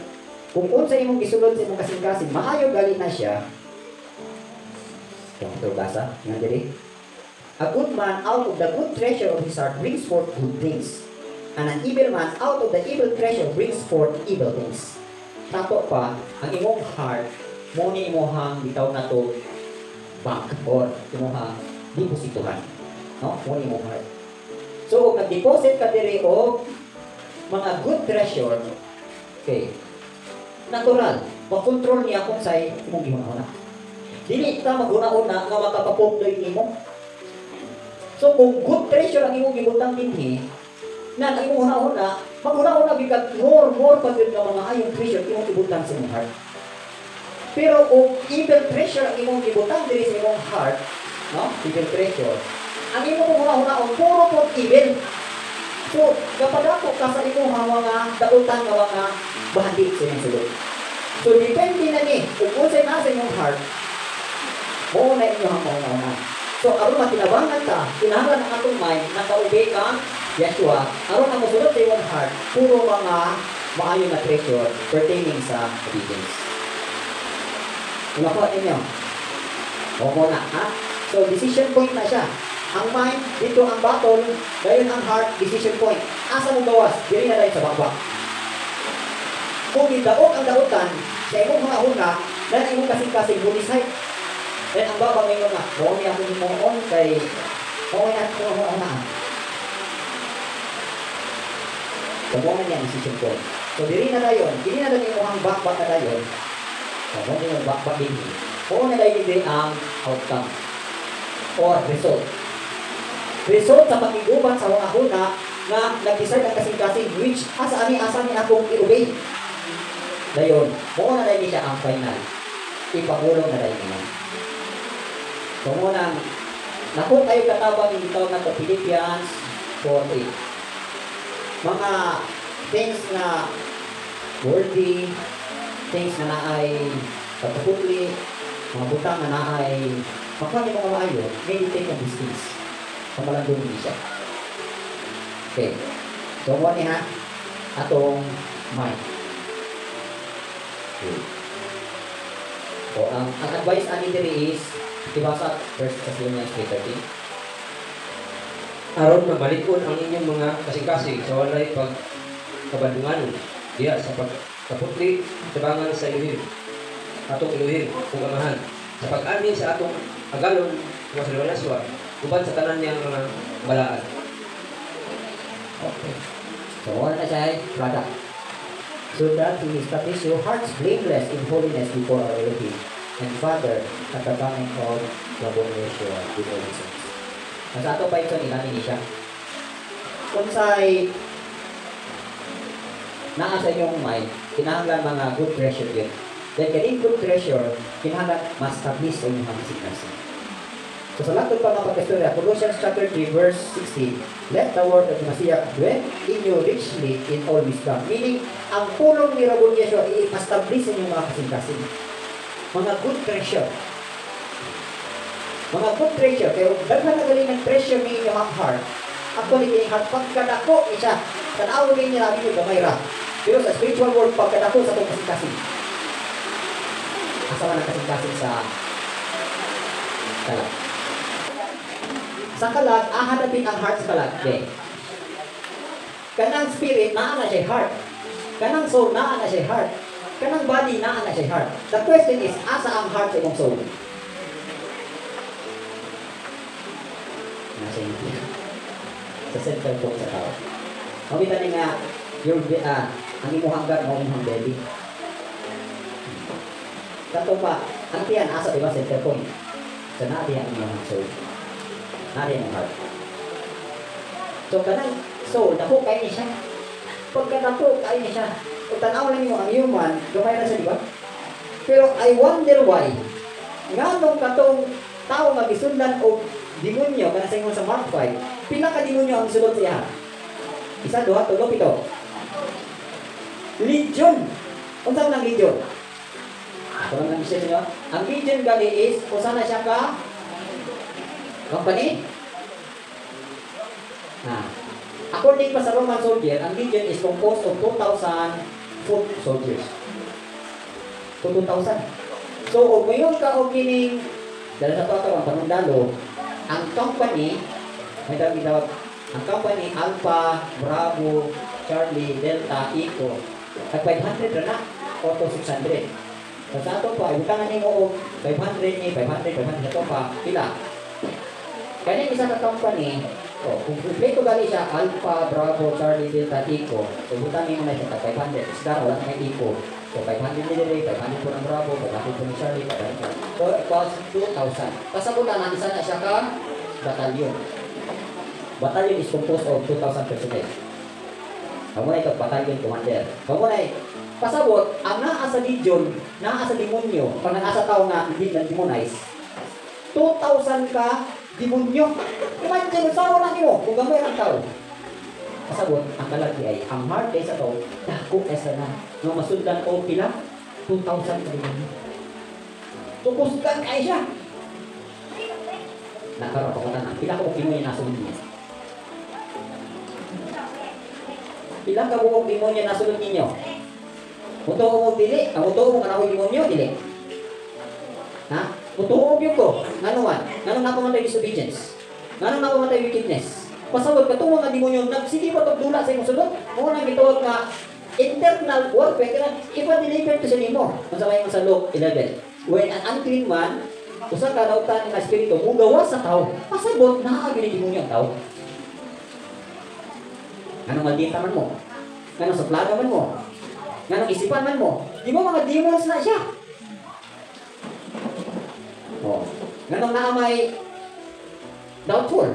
Kung unsa imong gisulod sa imong kasing-kasing, maayo gali na siya. Kung ito basa, nga diri. "A good man out of the good treasure of his heart brings forth good things. And an evil man out of the evil treasure brings forth evil things." Tato pa, ang imong heart, mo ni imuhang bitaw na to bank or imuhang depositohan. No? Mo ni imong heart. So, kung nag-deposit ka diri og mga good treasure, okay, natural, makontrol niya kung say imong gihuna-huna. Dili ka maghuna-huna nga makapapugdoy nimo. So, kung good treasure ang imong gibutang dinhi, na ang imong huna-huna, maghuna-huna gyud ka more, more pa gyud nga mga ayong treasure imong ibutang sa imong heart. Pero kung evil treasure ang imong gibutang diri sa imong heart, no? Evil treasure. Ang imong huna-huna ang puro po evil. So, kapadako ka sa imong mga dautan nga mga bahandi sa imong sulod. So, depende na ni kung unsay naa sa imong heart, mo na inyong mga. So, aron matinabangan ta, kinahanglan ang atong mind naka-obey kang Yeshua, aron ang mosulod sa imong heart, puro mga maayo nga treasure pertaining sa obedience. Nakuha ninyo? O na, ha? So, decision point na siya. Ang mind, dito ang battle, dayon ang heart, decision point. Asa mo gawas? Diri na dayon sa bakbak. Kung gidaog ang dautan, sa imong mga huna, dahil imong kasing-kasing mo-decide. Then ang baba ngayon nga, mo ni ako himuon kay mo ni ako huna. So, mo na niya decision point. So, diri na dayon, kini na dayon imong bakbak na dayon. So, mo ni bakbak dinhi. Mo na dayon diri ang outcome or result. Result sa pakiguban sa huna-huna nga nag-decide ang kasing-kasing which asa ani akong i-obey. Dayon, mo na dayon siya ang final. Ipangulong na dayon niya. So, mo nang nako kayo katabang yung gitawag na to Philippians 4:8. Mga things na worthy, things na naay pagkaputli, mga butang na naay makuha niyo mga maayo, meditate on these things. Pamalandong ni siya. Okay. So, mo ni ha, atong mind. Okay. So, ang advice ani diri is, ibasa 1 Thessalonians 3:13. Aron mabalikon ang inyong mga kasing-kasing sa walay pagkabandunganon diha sa pagkaputli tabangan sa Elohim, atong Elohim ug Amahan, sa pag-ani sa atong agalon nga si Yeshua uban sa tanan niyang mga balaan. Okay. So, wala na siya ay product. "So that he establish your hearts blameless in holiness before our Elohim and Father at the coming of Rabon Yeshua with all his saints." Ang sa ato pa ito, nilami ni siya. Kung sa'y naa sa inyong mind, kinahanglan mga good treasure yun. Then, kaning good treasure, kinahanglan ma-establish sa inyong kasing-kasing. So, sa latod pa mga pagkastorya, Colossians chapter 3, verse 16, "Let the word of Messiah dwell in you richly in all wisdom." Meaning, ang pulong ni Rabon Yeshua i-establish sa inyong mga kasing-kasing. Mga good treasure. Mga good treasure. Kaya daghan na galing ng treasure ni inyong heart. Actually, kini heart, pagkadako ni siya. Tanaw ni niya namin yung gamay ra. Pero sa spiritual world, pagkadako sa itong kasing-kasing. Asa man ang kasing-kasing sa kalag? Sa kalag, ahadapin ang heart sa kalag. Okay. Kanang spirit, naa na siya heart. Kanang soul, naa na siya heart. Kanang body, naa na siya heart. The question is, asa ang heart sa imong soul? Nasa inyo. Sa center point sa tao. Makita niya nga, your, ang imuhang God, ang imuhang belly. Kato pa, ang tiyan, asa, diba, center point. So, naa diyan ang imuhang soul. Naa diyan ang heart. So, kanang soul, dako kayo ni siya. Pagka dako kayo ni siya, kung tanaw lang mo ang human, gamay na siya, di ba? Pero I wonder why, nganong katong tao nga gisundan og demonyo, kana sa ingon sa Mark 5, pila ka demonyo ang sulod sa iya? Isa, duha, tulo, pito. Legion. Unsa man ang legion? Ako lang lang siya ninyo. Ang legion gali is, usa na siya ka company? Ah. According pa sa Roman soldier, ang legion is composed of 2,000 foot soldiers. So, 2,000. So, kung ngayon ka og kining, dahil sa to ang panundalo, ang company, may tawag gitawag, ang company Alpha, Bravo, Charlie, Delta, Echo, tag 500 ra na, o to 600. So, sa ato pa, ibutangan nimo og 500 ni, 500, 500 sa ato pa, pila? Kani isa ka company, oh, kung kumpleto gali siya, Alpha, Bravo, Charlie, Delta, Echo, so butang nimo na siya tag 500. Isda, wala na may Echo. So, 500 ni dire, 500 po ng Bravo, 500 po ni Charlie, 500. So, equals 2,000. Kasabutan na, isa na siya ka batalyon. Batalyon is composed of 2,000 personnel. Kamo na ito, battalion commander. Kamo na pasabot, ang naa sa legion, naa sa demonyo, pag naa sa tao nga hindi na demonize, 2,000 ka demonyo. Imagine, sa na nimo, kung gamay ang tao. Pasabot, ang kalagi ay, ang heart ay sa tao, dako ay sa na. No, masundan o pila, 2,000 ka demonyo. So, kusgan kay siya. Nakaroon pa ko tanan, pila ko demonyo nasunod niya. Pila ka buok demonyo nasunod ninyo? Mutuo mo dili, ang mutuo mo kanang demonyo dili. Ha? Mutuo gyud ko. Ngano man? Ngano na pa man tayo disobedience? Ngano na pa man tayo wickedness? Pasabot katong mga demonyo nagsige pa tog dula sa imong sulod. Mao nang gitawag nga internal warfare kana ipa-deliver to sa nimo. Unsa may sa Luke 11. When an unclean man, usa ka dautan nga espiritu mugawas sa tao. Pasabot naa gyud ni demonyo ang tao. Ngano maldita man mo? Ngano suplada man mo? Ngano isipan man mo? Di ba mga demons na siya? Oh. Nganong naa may doubtful?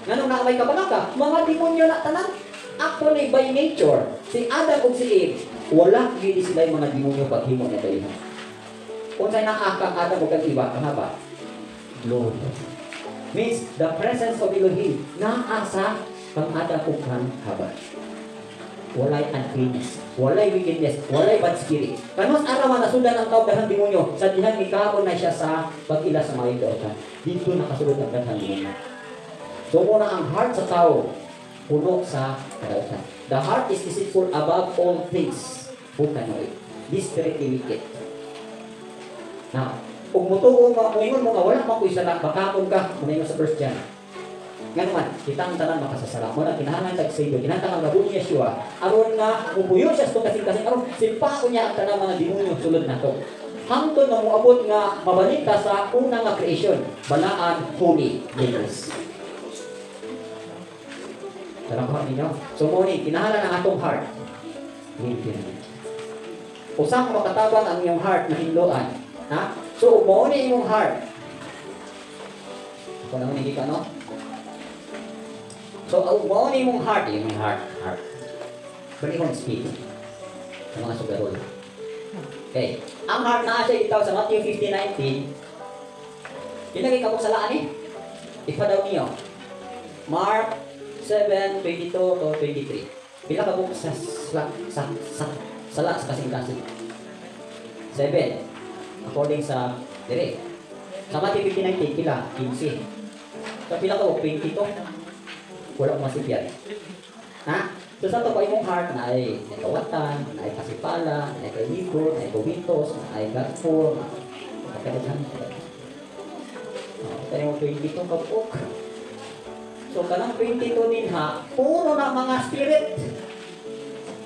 Nganong naa may kabalaka? Mga demonyo na tanan. Actually, by nature, si Adam ug si Eve, wala gyud sila yung mga demonyo paghimo na tayo. Unsay naa kang Adam ug kang Eva, ang haba? Glory. Means the presence of Elohim naa sa kang Adam ug kang Hava. Walay uncleanness, walay wickedness, walay bad spirit. Kanus araw nasundan ang tao daghang demonyo, sa dihang mikaon na siya sa pag-ila sa mga dautan. Dito nakasulod ang daghang demonyo. So muna ang heart sa tao puno sa kadautan. The heart is deceitful above all things. Who can know it? Desperately wicked. Now, kung mutuo nga, muingon mo nga wala man ko'y sala, bakakon ka, muna sa 1 John. Nga naman, kitang tanan makasasala. Muna, kinahanglan tag Savior, kinahanglan ang labo ni Yeshua. Aron nga, mupuyo siya sa kasing-kasing, aron simpaon niya ang tanang mga demonyo sulod nato. Hangtod nga moabot nga mabalik ta sa una nga creation, balaan, holy, blameless. Tarang ninyo. So, mo ni, kinahanglan ang atong heart. Usa ka makatabang ang iyong heart na hinloan. Ha? So, mo ni imong heart. Ako naman hindi ka, no? So, mao ni imong heart, imong heart, heart. Bali kong speak sa mga sugarol. Okay. Ang heart na siya itaw sa Matthew 15:19. Pinagay ka salaan eh. Ipadaw niyo. Mark 7:22 to 23. Pila ka buok sa sala sa kasing-kasing? 7. According sa dire. Sa Matthew 15:19 pila 15. Sa pila ka 22. Wala akong masipyan. Ha? So sa ito pa imong heart na ay nakawatan, na ay kasipala, na ay kalikor, na ay kuwintos, na ay gatful, na ay kadaghan. Tayo mo 22 kapok. So kanang 22 din ha, puro na mga spirit.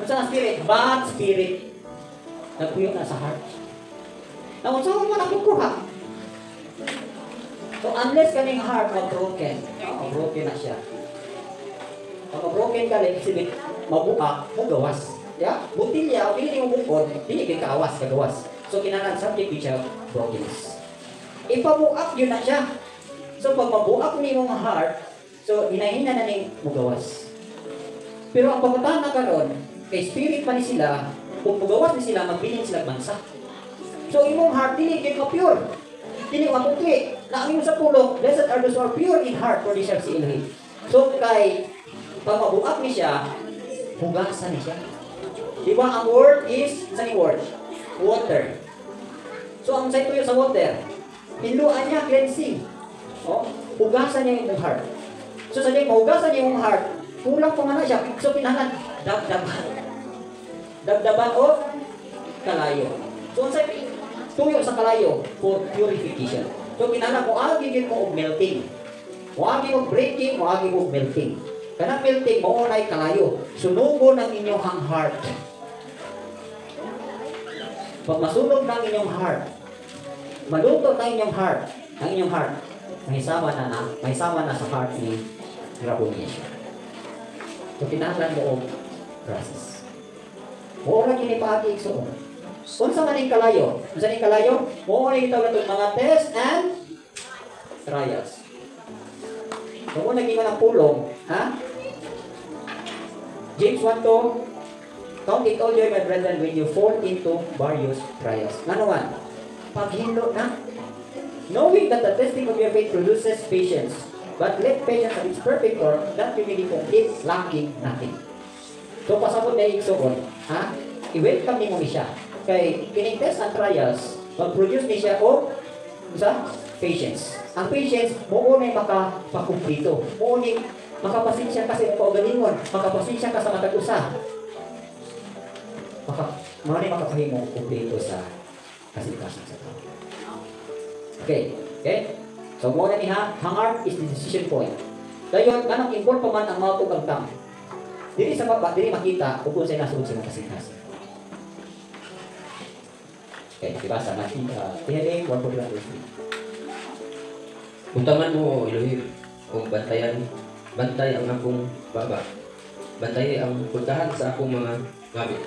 Unsa na spirit? Bad spirit. Nagpuyo na sa heart. Na unsa mo nakukuha? So unless kaning heart ma-broken, broken na siya. Pag broken ka, like, sibit, mabuak, mugawas. Ya? Butilya, o dili mo bukod, dili kay kaawas, kagawas. So, kinahanglan subject siya, brokenness. Ipabuak yun na siya. So, pag mabuak ni imong heart, so, hinahina na ning mugawas. Pero ang pagkatana karon, kay spirit pa ni sila, kung mugawas ni sila, magbilin sila bansa. So, imong heart, dili kay ka-pure. Dili mapukli. Na ang imong sa pulong, blessed are those who are pure in heart, for they shall see Elohim. So, kay Pag mabuak ni siya, hugasan ni siya. Di ba ang word is, sa ni word? Water. So ang sa tuyo sa water, hinluan niya, cleansing. Oh, hugasan niya yung heart. So sa diyang mahugasan niya yung heart, kulang pa man na siya. So kinahanglan dabdaban. Dabdaban o kalayo. So unsay tuyo sa kalayo? For purification. So kinahanglan mo agi gyud mo og melting. Moagi og breaking, moagi og melting. Kanang melting mao nay kalayo. Sunugon ang inyong heart. Pag masunog na ang inyong heart, maluto na inyong heart, ang inyong heart, mahisama na sa heart ni Raboniesha. So kinahanglan mo og process. Mao ra kini paagi, igsuon. Unsa man ning kalayo? Unsa ning kalayo? Mao ni gitawag natong mga test and trials. Kung una gingon ang pulong, ha? James 1:2, "Count it all joy, my brethren, when you fall into various trials." Ngano man? Paghinlo na. "Knowing that the testing of your faith produces patience. But let patience have its perfect work, that you may be complete, lacking nothing." So pasabot na, igsuon, ha? I-welcome nimo ni siya. Kay kining test and trials, mag-produce ni siya og sa patience. Ang patience, mao na makapakumplito. Mao ni makapasensya ka sa imong kaugalingon, makapasensya ka sa matag usa. Mao ni makapahimo kumpleto sa kasing-kasing sa tao. Okay. Okay? So mao na ni ha, heart is the decision point. Dayon kanang involve pa man ang mouth ug ang tongue. Diri sa baba, diri makita kung unsay nasuod sa imong kasing-kasing. Okay, diba sa Matthew, Tehillim 141 verse 3. Butangan mo, O Elohim, og bantayan, bantay ang akong baba. Bantay ang pultahan sa akong mga ngabi.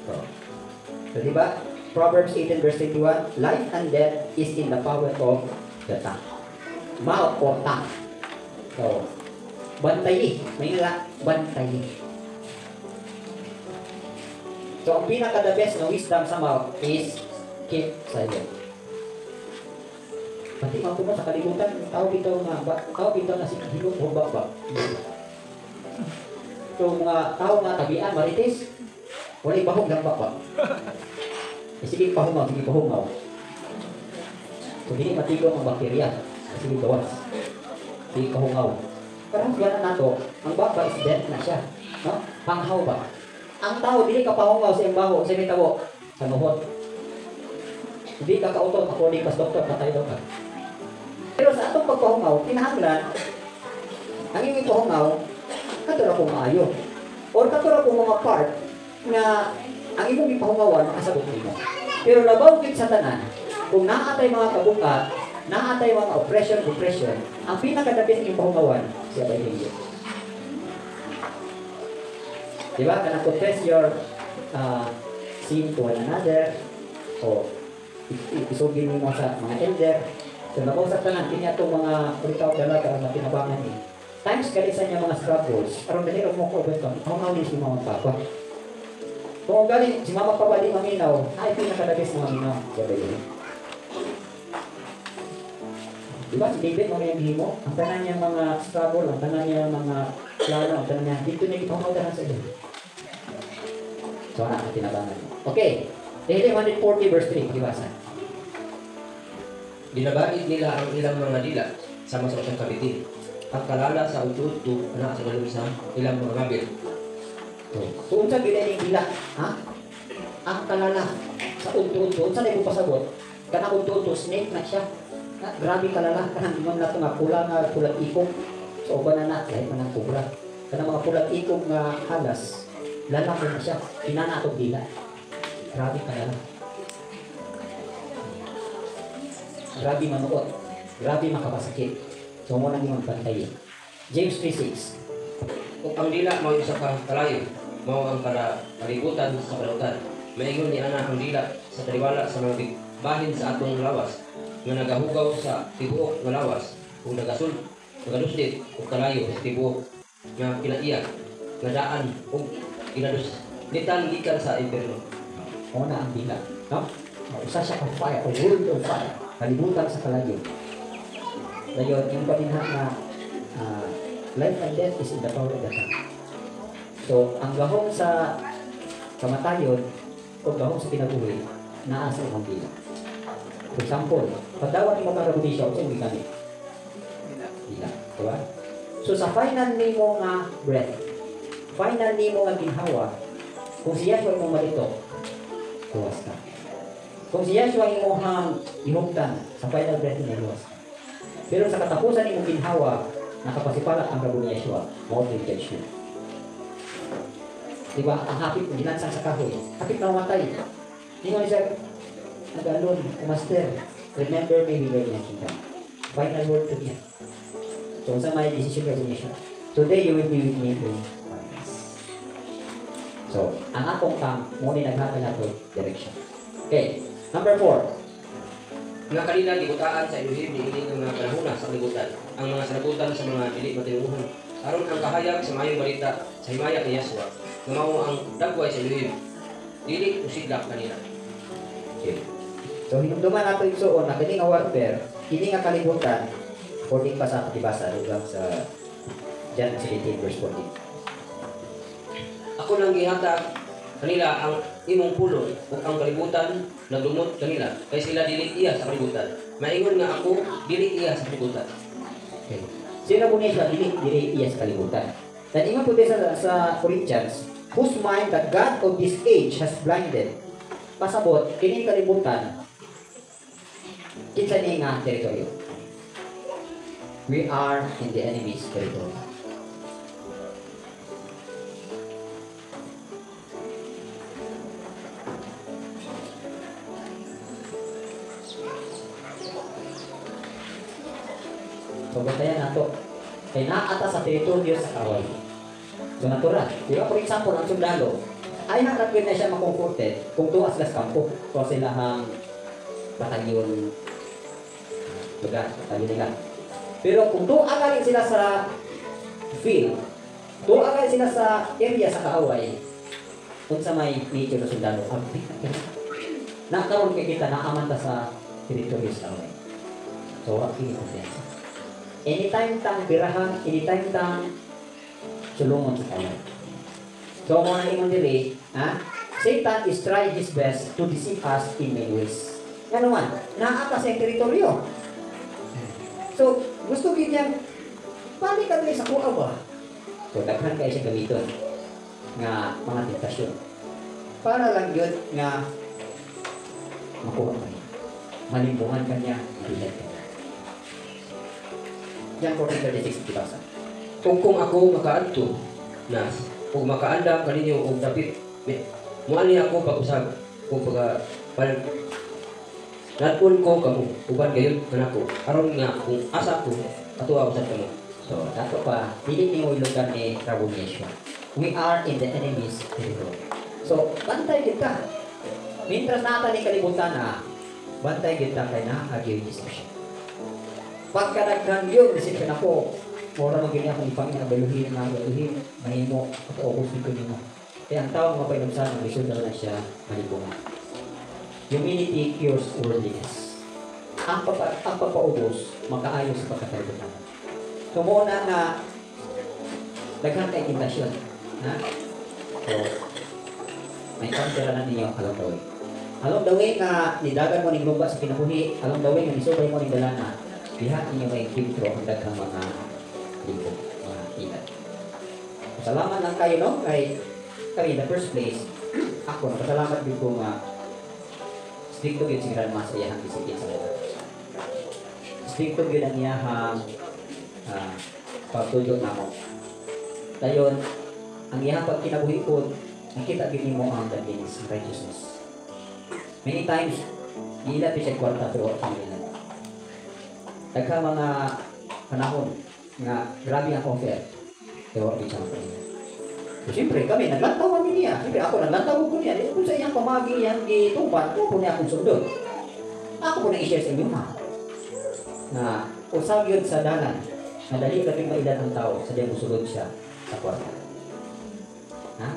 So, di ba? Proverbs 18 verse 21, "Life and death is in the power of the tongue." Mouth or tongue. So, bantayi. May nga, bantayi. So, ang pinaka the best na wisdom sa mouth is keep silent. Pati mga puno sa kalibutan, tao bitaw na si hilot o ba. So, mga tao nga tabian, marites, walay bahog lang ba. Eh, sige pahungaw, sige pahungaw. So, dili matigom ang bakterya. Sige gawas. Sige kahungaw. Pero gana nato, ang baba is dead na siya. No? Panghaw ba? Ang tao, dili ka pahungaw sa iyang baho, sa iyang sa nuhot. Hindi ka kautot, according pas doktor, patay daw ka. Pero sa atong pagpahungaw, kinahanglan, ang iyong ipahungaw, kato ra kung maayo. Or kato ra kung mga part nga ang imong ipahungawan makasabot nimo. Pero labaw gid sa tanan, kung naa tay mga kabukat, naa tay mga oppression, depression, ang pinaka the best imong pahungawan siya ba Dios. Di ba? Kanang confess your sin to one another o isugin nimo sa mga elder. So labaw sa tanan kini atong mga ulitaw dala karon na tinabangan ni. Times kali sa niya mga struggles, aron dali ra mo ko overcome, hungaw ni si mama papa. Kung galing si mama papa di maminaw, ay pinaka the best na maminaw. Siya ba yun? Di ba si David mo yung himo? Ang tanan niya mga struggle, ang tanan niya mga plano, ang tanan niya, dito niya gipahungaw tanan sa iyo. So, ano ang tinabangan? Okay. Tehillim 140 verse 3, ibasa. Ginabaid nila ang ilang mga dila sama sa usang kabitin. Ang kalala sa udto-udto ana sa dalom sa ilang mga ngabil. So, unsa gid ning dila? Ha? Ang kalala sa udto-udto, unsa na pasabot? Kanang udto-udto snake na siya. Na, grabe kalala kanang ingon nato nga pula nga pulag ikog. So uban na na lahi man ang kubra. Kanang mga pulag ikog nga halas, lala ko na siya. Kinana atong dila. Grabe kalala. Grabe manuot. Grabe makapasakit. So mo nang imong bantayi. James 3:6. Ug ang dila mao usa ka kalayo, mao ang kalibutan sa kalautan. Maingon ni ana ang dila sa taliwala sa mga bahin sa atong lawas nga nagahugaw sa tibuok nga lawas ug nagaduslit og kalayo sa tibuok nga kinaiya nga daan ug ginaduslitan gikan sa impierno. Mao na ang dila, no? Usa siya ka fire, a world of fire, kalibutan sa kalayo. Dayon yung paninha na Life and death is in the power of the tongue. So, ang gahom sa kamatayon o gahom sa kinabuhi naa sa imong dila. For example, pagdawat nimo kang Rabunisha, unsa imong gigamit? Dila, diba? So sa final nimo nga breath, final nimo nga ginhawa, kung si Yahshua imong malito, luwas ka. Kung si Yahshua imong ihugtan sa final breath niya, luwas ka. Pero sa katapusan imong ginhawa, nakapasipalat ang rabo ni Yahshua, mao to judgment. Diba? Ang hapit, gilansang sa kahoy, hapit na mamatay. Ingon siya, nag-alon, "Master, remember me when you're in the kingdom." Final word to niya. So, sa may decision ka niya siya, "Today you will be with me in paradise." So, ang akong tongue, mao ni naghatag nato direction. Okay, number 4. Nga kanila gikutaan sa Elohim niini nga mga panahona sa kalibutan, ang mga sanabutan sa mga dili matinuohan, aron ang kahayag sa maayong balita sa himaya ni Yahshua, nga mao ang dagway sa Elohim, dili usidlak kanila. Okay. So, hinumduman nato igsuon na kini nga warfare, kini nga kalibutan, according pa sa gibasa, dugang sa John 17 verse 14. Ako nang gihatag kanila ang imong pulong ug ang kalibutan nagdumot kanila kay sila dili iya sa kalibutan. Maingon nga ako dili iya sa kalibutan. Okay. Sila po niya dili dili iya sa kalibutan. Dan ingon po sa Corinthians, whose mind the God of this age has blinded. Pasabot, kining kalibutan, kinsa ni nga teritoryo? We are in the enemy's territory. So, bantayan nato. Kay naa ta sa teritoryo sa kaaway. So, natural. Di ba? For example, ang sundalo, ay nakarapin na siya makomforted kung tuwa sila sa kampo. Tuwa sila ang batalyon, lugar, batalyon nila. Pero kung tuwa galing sila sa field, tuwa galing sila sa area sa kaaway, kung sa may nature na sundalo, abdi na. Nakaroon kay kita, naaman ta sa teritoryo sa kaaway. So, wa kini kumpiyansa. Anytime tang birahan, anytime tang sulungon sa kaaway. So, kung ano imong diri, ha? Satan is trying his best to deceive us in many ways. Nga naman, naa ta sa teritoryo. So, gusto gid niyang balik ka diri sa kuha ba? So, daghan kay siya gamiton nga mga tentasyon. Para lang yun nga makuha ka niya. Malimbungan ka niya, ibilad ka niya. John 14:36, dibasa. Ug kung ako makaadto na ug makaandam kaninyo og dapit, muani ako pag-usab ug pag nadun ko kamo uban gayud kanako aron nga kung asa ko atuwa usab kamo. So, dato pa dili nimo lugar ni Rabo Yeshua. We are in the enemy's territory. So, bantay kita. Mientras naa ni kalibutan na, bantay kita kay naa gyud deception. Pagka naghan yun, deception ako, mura man gini akong ipangin ang baluhin, ang baluhin, mahimo, at ubos nito nimo. Kaya ang tao mga painumsan, ang resulta na siya malibungan. Humility cures worldliness. Ang papaubos, makaayo sa pagkakalibutan. So, muna na daghan kay tentasyon. Ha? So, may counter na ninyo along the way. Along the way nga nidagan mo ning lumba sa kinabuhi, along the way nga nisubay mo ning dalana, diha ninyo may filtro ang daghang mga libo, mga ilan. So, salamat lang kayo, no? Kay kami in the first place, ako, napasalamat din ko nga stricto gyud si Grandma sa iyahang disiplina sa buhay. Stricto gyud ang iyahang pagtudlo namo. Dayon, ang iyahang pagkinabuhi po, nakita gyud nimo ang godliness, ang righteousness. Many times, giila siya kwarta pero ang ilan. Daghan mga panahon nga grabe ang offer, pero di siya makaila. So, siyempre, kami, naglantaw kami niya. Siyempre, ako, naglantaw ko niya. Kung sa iyang pamagi, iyang gitupan, ako po niya akong sundot. Ako po na i-share sa inyo, ha? Na usab yun sa dalan, madali kami mailan ang tao sa diyang musulod siya sa kwarta. Ha?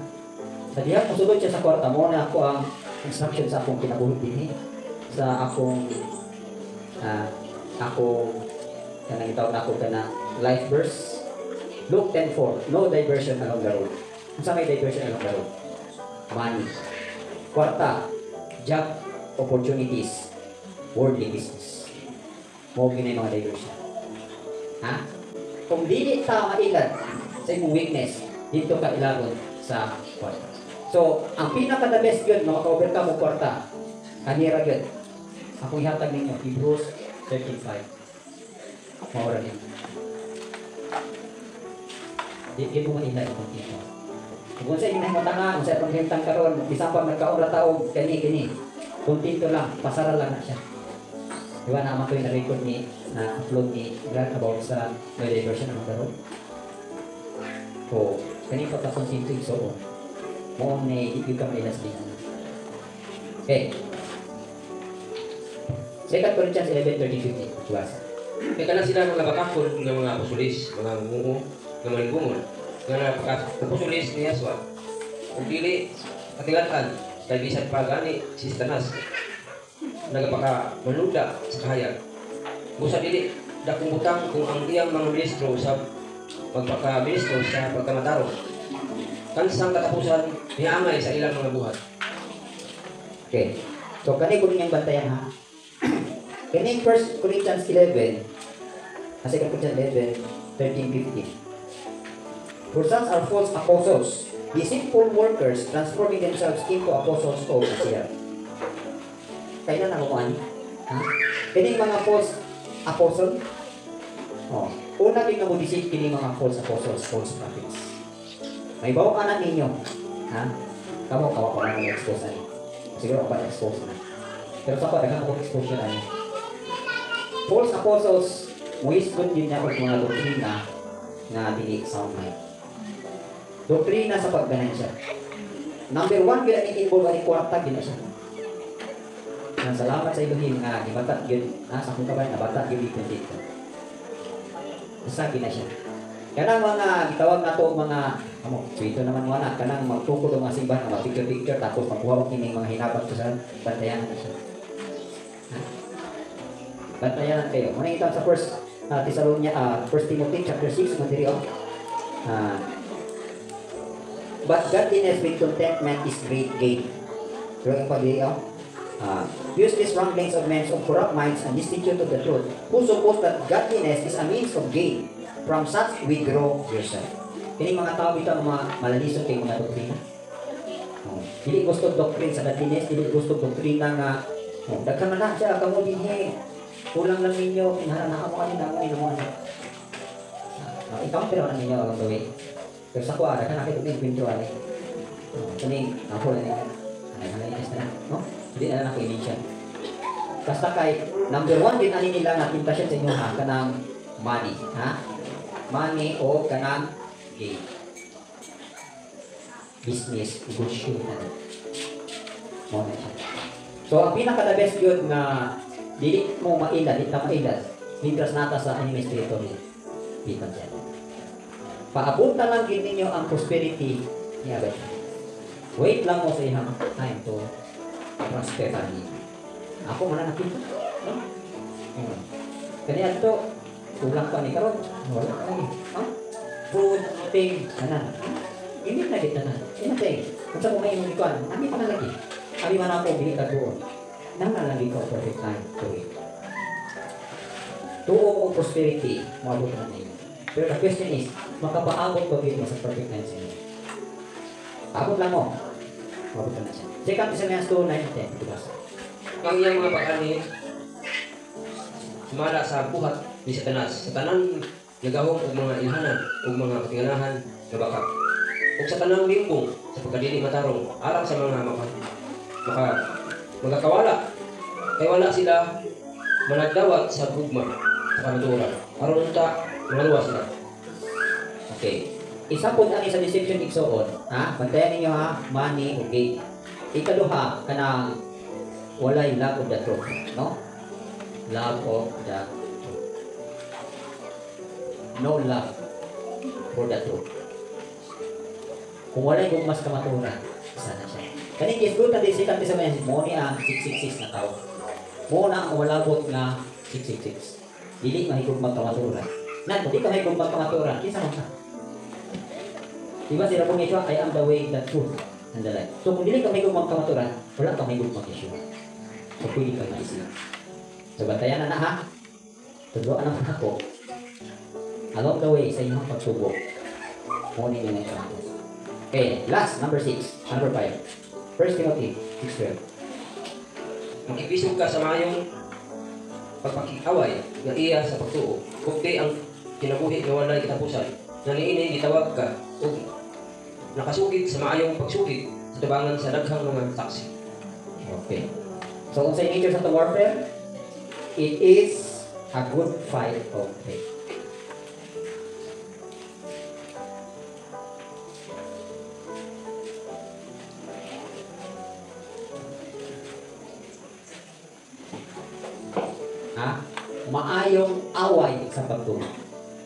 Sa diyang musulod siya sa kwarta, mo na ako ang instruction sa akong kinabuhi dinhi, sa akong akong kanang gitawag na ako kana life verse, Luke 10:4, no diversion along the road. Unsa may diversion along the road? Money. Kwarta, job opportunities, worldly business. Mao gyud mga diversion. Ha? Kung dili ta mailad sa imong weakness, dito ka ilagon sa kwarta. So, ang pinaka the best yun, maka-overcome mo kwarta, kanira yun. Akong ihatag ninyo, Hebrews 13:5. Maura ninyo. Di mo mailad kung dito. Kung sa inyong nahimutanga, kung sa itong himtang karon, bisan pa magkaon ra taog, kani kini. Kontento lang, pasara lang na siya. Di ba naman ko yung na-record ni, na-upload ni Grant about sa may diversion ang karon? So, kani pa ka kontento igsoon. Mo ni di ka mailas din. Okay. 2 Corinthians 11:13-15. Basa. Kay kana sila mga bakakon nga mga apostoles, mga ngungo, nga malingungon, nga napaka-apostoles ni Yahshua. Ug dili katilatan kay bisan pa gani si Satanas nagapaka manuda sa kahayag. Busa dili dakong butang kung ang iyang mga ministro sa magpaka-ministro sa pagkamatarong. Kansang katapusan niangay sa ilang mga buhat. Okay. So kani ko ninyong bantayan ha. Kani 1 Corinthians 11, 2 Corinthians 11, 13, 15. For such are false apostles, deceitful workers, transforming themselves into apostles of Messiah. Kailan na mo ani? Ha? Kini mga false apostle? Oh, una gyud nga mo deceive kini mga false apostles, false prophets. May bawo ka na ninyo. Ha? Kamo kawa pa na expose ani. Siguro ako pa expose na. Pero sa ako, daghan ako exposure ani. False apostles, muisgot yun niya og mga doktrina na dili sound mind. Doktrina sa pagganansya. Number one, gila ni involve ani kwarta gina siya. Nang salamat sa Elohim nga gibata gyud na sa akong kabay nabata gyud dito. Usa gina siya. Kanang mga gitawag nato mga amo, so ito naman wala kanang magtukod ang mga simbahan nga picture-picture tapos makuha og kining mga hinabang sa bantayan na siya. Ha? Bantayan kayo. Muna ito sa first Thessalonia, 1 Timothy chapter 6 man diri oh. But godliness with contentment is great gain. Pero ang pag-diri oh. Useless wranglings of men of corrupt minds and destitute of the truth, who suppose that godliness is a means of gain. From such withdraw yourself. Kini mga tao bitaw mga malalison kay mga doktrina. Oh, dili gusto doctrine sa godliness, dili gusto doktrina nga oh, daghan man na siya kamo dinhi. Kulang lang ninyo kinahanglan na mo ani na mo ni mo ani. Ikaw pero na ninyo ang gawin. Pero sa kuha daghan na kay tubig kwento ani. Oh, kani ako na ni. Ay hanay na, no? Hindi na lang ako i-mention. Basta kay number one din ani nila nga tentasyon sa inyo ha kanang money, ha? Money o kanang gain. Business, negosyo na. Mo na siya. So ang pinaka the best yun nga dili mo mailad, di ta mailad, mientras nata sa enemy's territory. Di pa siya. Paabutan lang gid ninyo ang prosperity niya ba? Wait lang mo sa iyang time to prosper ani. Ako man na nakita. No? Kani adto kulang pa ni karon. Wala pa lagi. Ha? Food, thing, tanan. Hindi na gid tanan. Anything. Kung sa may imong ikuan, ami pa na lagi. Abi man ako dili ka duon. Nang na lagi ko perfect time to wait. Tuo o prosperity, moabot na ninyo. Pero the question is, makapaabot ba gyud mo sa perfect time sa inyo? Abot lang mo. Mabot na siya. 2 Thessalonians 2, 9, 10. Ito basa. Ang iyang mga pag-ani sumala sa buhat ni Satanas sa tanang nagahom og mga ilhanan ug mga katingalahan nga baka ug sa tanang limbong sa pagkadili matarong alang sa mga maka, maka magakawala kay wala sila managdawat sa gugma sa kamatuoran aron unta mangaluwas sila. Okay. Isa po ani sa deception igsoon, ha? Bantayan ninyo ha, money o gain. Ikaduha kanang walay love of the truth, no? Love of the truth. No love for the truth. Kung walay gugmas kamatuoran, isa na siya. Kaning gisgutan din sikat sa mga mo ni ang 666 na tao. Mo na ang walabot nga 666. Dili mahigugmag kamatuoran. Na, di ka mahigugmag kamatuoran, kinsa man ka? Diba si Rabong Yeshua, "I am the way, the truth, and the life." So kung dili ka may kamaturan, wala ka may Yeshua. So pwede ka maisip. So bantayan na na ha. Tudloan naman ako. Along the way sa inyong pagtubo. Mo ni nga siya. Okay, last, number 6, number 5. 1 Timothy 6:12. Makibisog ka sa maayong pagpakig-away nga iya sa pagtuo. Hugti ang kinabuhi nga walay katapusan. Nga niini gitawag ka ug nakasugid sa maayong pagsugid sa tubangan sa daghang mga saksi. Okay. So, kung sa nature sa warfare, it is a good fight of faith. Ha? Maayong away sa pagtuo.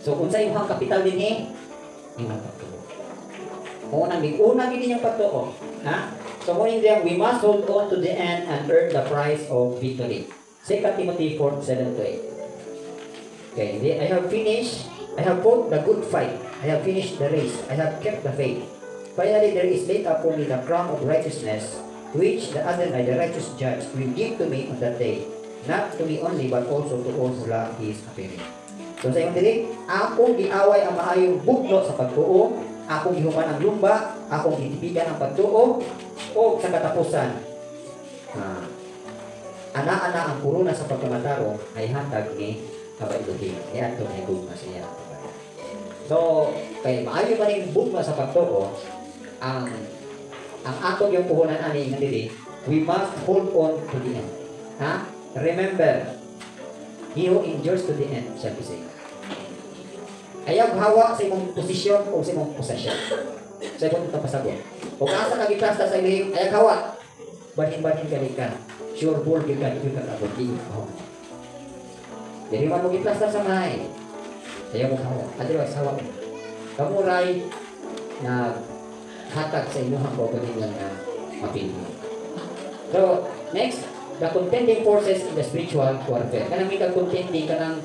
So, kung sa imong kapital dinhi, imong pagtuo. Unang una gid inyong pagtuo, ha? So, mo diyan, we must hold on to the end and earn the prize of victory. 2 Timothy 4:7-8. Okay, I have finished, I have fought the good fight. I have finished the race. I have kept the faith. Finally, there is laid up for me the crown of righteousness, which the Adonai, the righteous judge, will give to me on that day. Not to me only, but also to all who love his appearing. So sa imong dili, akong giaway ang maayong bugno sa pagtuo, akong gihuman ang lumba, akong gitipigan ang pagtuo, o sa katapusan, ana-ana ang korona sa pagkamatarong ay hatag ni Aba Elohim. Iadto ni gugma sa iya. So, kay maayo man ning bugma sa pagtuo, ang atong yung puhunan ani nga dili, we must hold on to the end. Ha? Remember, he who endures to the end shall be saved. Ayaw hawa sa imong posisyon o sa imong possession. Sa imong tapasagot. Kung asa ka giplasta sa Elohim, ayaw hawa. Balhin-balhin ka ka. Sure bull gyud ka, di ka kaabot, di ka. Dili man mo giplasta sa may. Ayaw mo hawa. Otherwise, hawa mo. Kamuray na hatag sa inyong kaugalingon na mapili. So, next, the contending forces in the spiritual warfare. Kanang may contending, kanang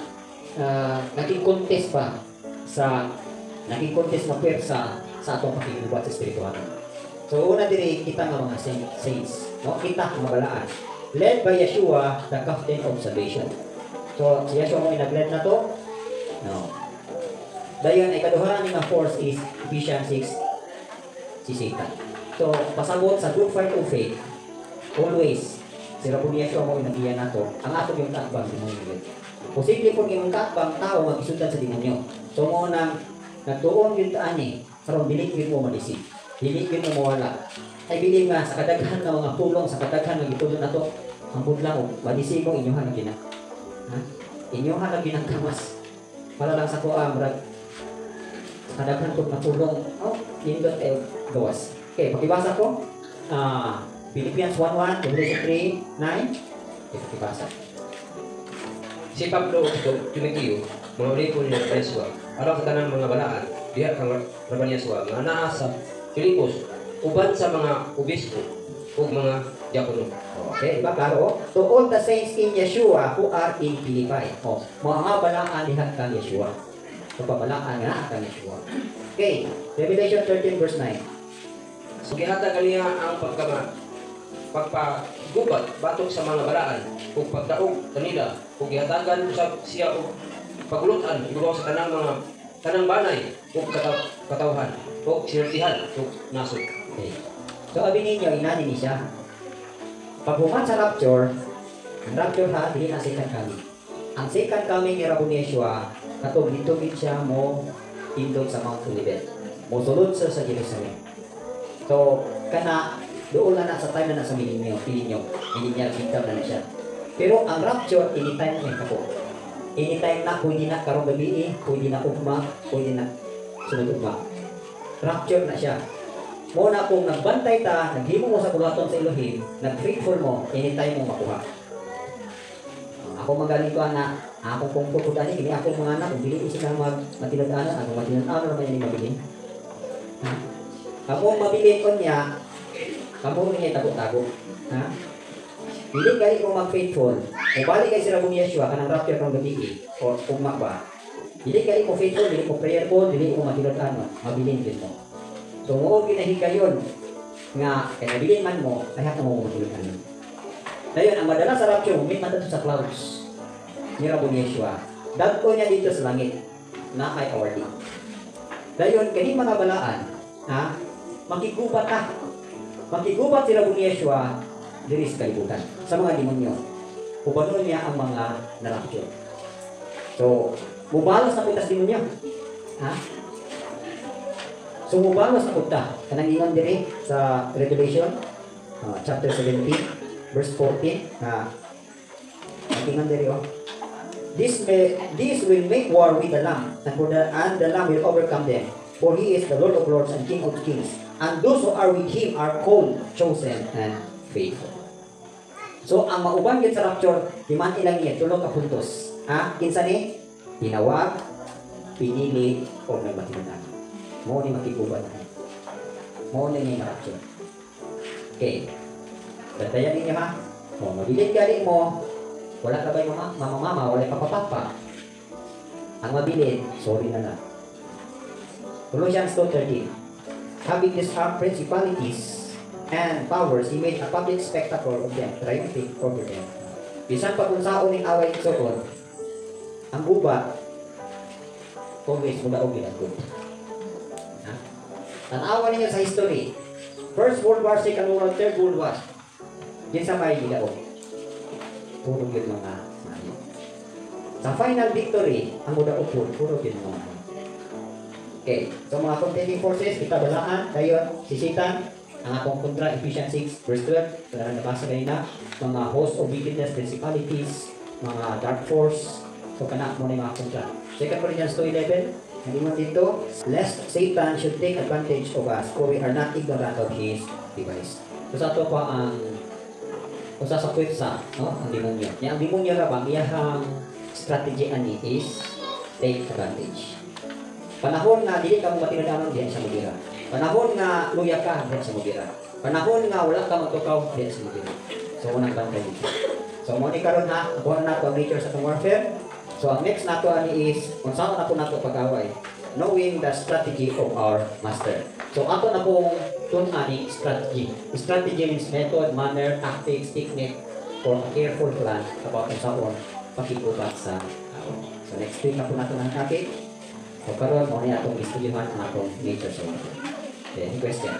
naging contest pa sa, naging contest mapwersa sa atong pakigubat sa spiritual. So, una diri kita nga mga saints, no? Kita mga balaan. Led by Yeshua, the captain of salvation. So, si Yeshua mo nag-led na to? No. Dayon, ay kaduha ni nga force is Ephesians 6, si Satan. So, pasabot sa good fight of faith, always, si Rabbi Yeshua mo nagiya nato, ang ato yung kaatbang demonyo. Posible po yung kaatbang tao nga gisundan sa demonyo. So, mo nang nagtuon yun taani, karon dili gyud mo madisig. Dili gyud mo mawala. Ay believe nga sa kadaghan nga mga pulong, sa kadaghan nga gitudlo nato, ang budlang og madisig mo inyohan na gina. Ha? Inyohan na ginangkamas. Para lang sa kuha, murag sa kadaghan kog natulong, oh, nindot eh gawas. Okay, pakibasa ko. Philippians 1:1, Revelation 3:9. Okay, pakibasa. Si Pablo ug Timoteo, mga ulipon ni Yeshua, aron sa tanang mga balaan diha kang Rabban Yeshua nga anaa sa Filipos, uban sa mga obispo ug mga diakono. Okay, diba klaro? To all the saints in Yeshua who are in Philippi. Oh, mga balaan diha kang Yeshua. So, pabalaan nga kang Yeshua. Okay, Revelation 13 verse 9. So, gihatag kaniya ang pagpagubat batok sa mga balaan ug pagdaog kanila ug gihatagan usab siya og pagulutan ibabaw sa tanang mga tanang banay ug katawhan ug sinultihan ug nasod. Okay. So abi ninyo inani ni siya. Paghuman sa rapture, ang rapture ha dili na second coming. Ang second coming ni Rabbi Yeshua katong gitugid siya mo tindog sa Mount Olivet. Mosulod siya sa Jerusalem. So kana doon na sa time na nasa millennial kingdom na siya. Pero ang rapture, anytime na may kapo. Anytime na, pwede na karong gabi, pwede na ugma, pwede na sunod ugma. Rapture na siya. Muna kung nagbantay ta, naghimo mo sa kulaton sa Elohim, nag-faithful mo, anytime mo makuha. Ako magaling ko ana, ako kung pupudani, kini akong mga anak, kung dili sila magmatinod-anon, ako matinod-anon naman yung mabilin. Ha? Ako mabilin ko niya, kamu niya tago-tago. Ha? Dili gali mo mag-faithful. Kung balik kay si Rabong Yeshua, kanang rapture kang gabi, o ugma ba? Dili gali mo faithful, dili mo prayerful, dili mo matinod-anon, mabilin din mo. So mao ginahigayon nga kay nabilin man mo, ay mo matulog. Dayon ang madala sa rapture, meet man sa clouds ni Rabong Yeshua. Dagko niya dito sa langit na ay awardee. Dayon kini mga balaan, ha, makigubat ta. Makigubat si Rabong Yeshua diri sa kalibutan sa mga demonyo. Ubanon niya ang mga na-rapture. So, mubalos na punta sa demonyo. Ha? So, mubalos na punta. Kanang ingon diri sa Revelation, chapter 17, verse 14, ha. Ang ingon diri, oh. This will make war with the Lamb, and the Lamb will overcome them. For he is the Lord of lords and King of kings. And those who are with him are called, chosen, and faithful. So, ang mauban gyud sa rapture, himan ilang niya, tulo ka puntos. Ha? Kinsa ni? Tinawag, pinili, o nagmatinunan. Mao ni makigubat na. Mao ni ni rapture. Okay. Bantayan ninyo ha. O, mabilin gali mo, wala ka ba'y mama, mama, mama, wala pa papa. Ang mabilin, sorry na lang. Colossians 2:13. Having disarmed principalities and powers, he made a public spectacle of them, triumphing over them. Bisan pa kung saon ning away igsoon, ang gubat, always mudaog gid ang good. Ha? Tan-awa ninyo sa history. First World War, Second World War, Third World War. Kinsa may gidaog? Puro gyud mga maayo. Sa final victory, ang mudaog po, puro gyud mga maayo. Okay, so mga contending forces, kita balaan, dayon, si Satan, ang akong kontra, Ephesians 6, verse 12, wala na nabasa kanina, mga host of wickedness, principalities, mga dark force, so kana mo na yung mga kontra. 2 Corinthians 2:11, nalingon dito, lest Satan should take advantage of us, for we are not ignorant of his device. So sa ato pa ang usa sa pwersa, no, ang demonyo. Ya, ang demonyo ra bang iyahang strategy ani is take advantage. Panahon nga dili ka mo matinud-anon, diha siya mobira. Panahon nga luya ka, diha siya mobira. Panahon nga wala ka magtukaw, diha siya mobira. So unang bantay dito. So mo ni karon ha, kuha na nato ang nature sa atong warfare. So ang next nato ani is unsaon na po nato pag-away, knowing the strategy of our master. So ato na pong tun-an strategy. Strategy means method, manner, tactics, technique, or a careful plan about unsaon pakigubat sa away. So next week na po nato ng topic. So karon mo ni atong istudyuhan ang atong nature sa warfare. Okay, any question?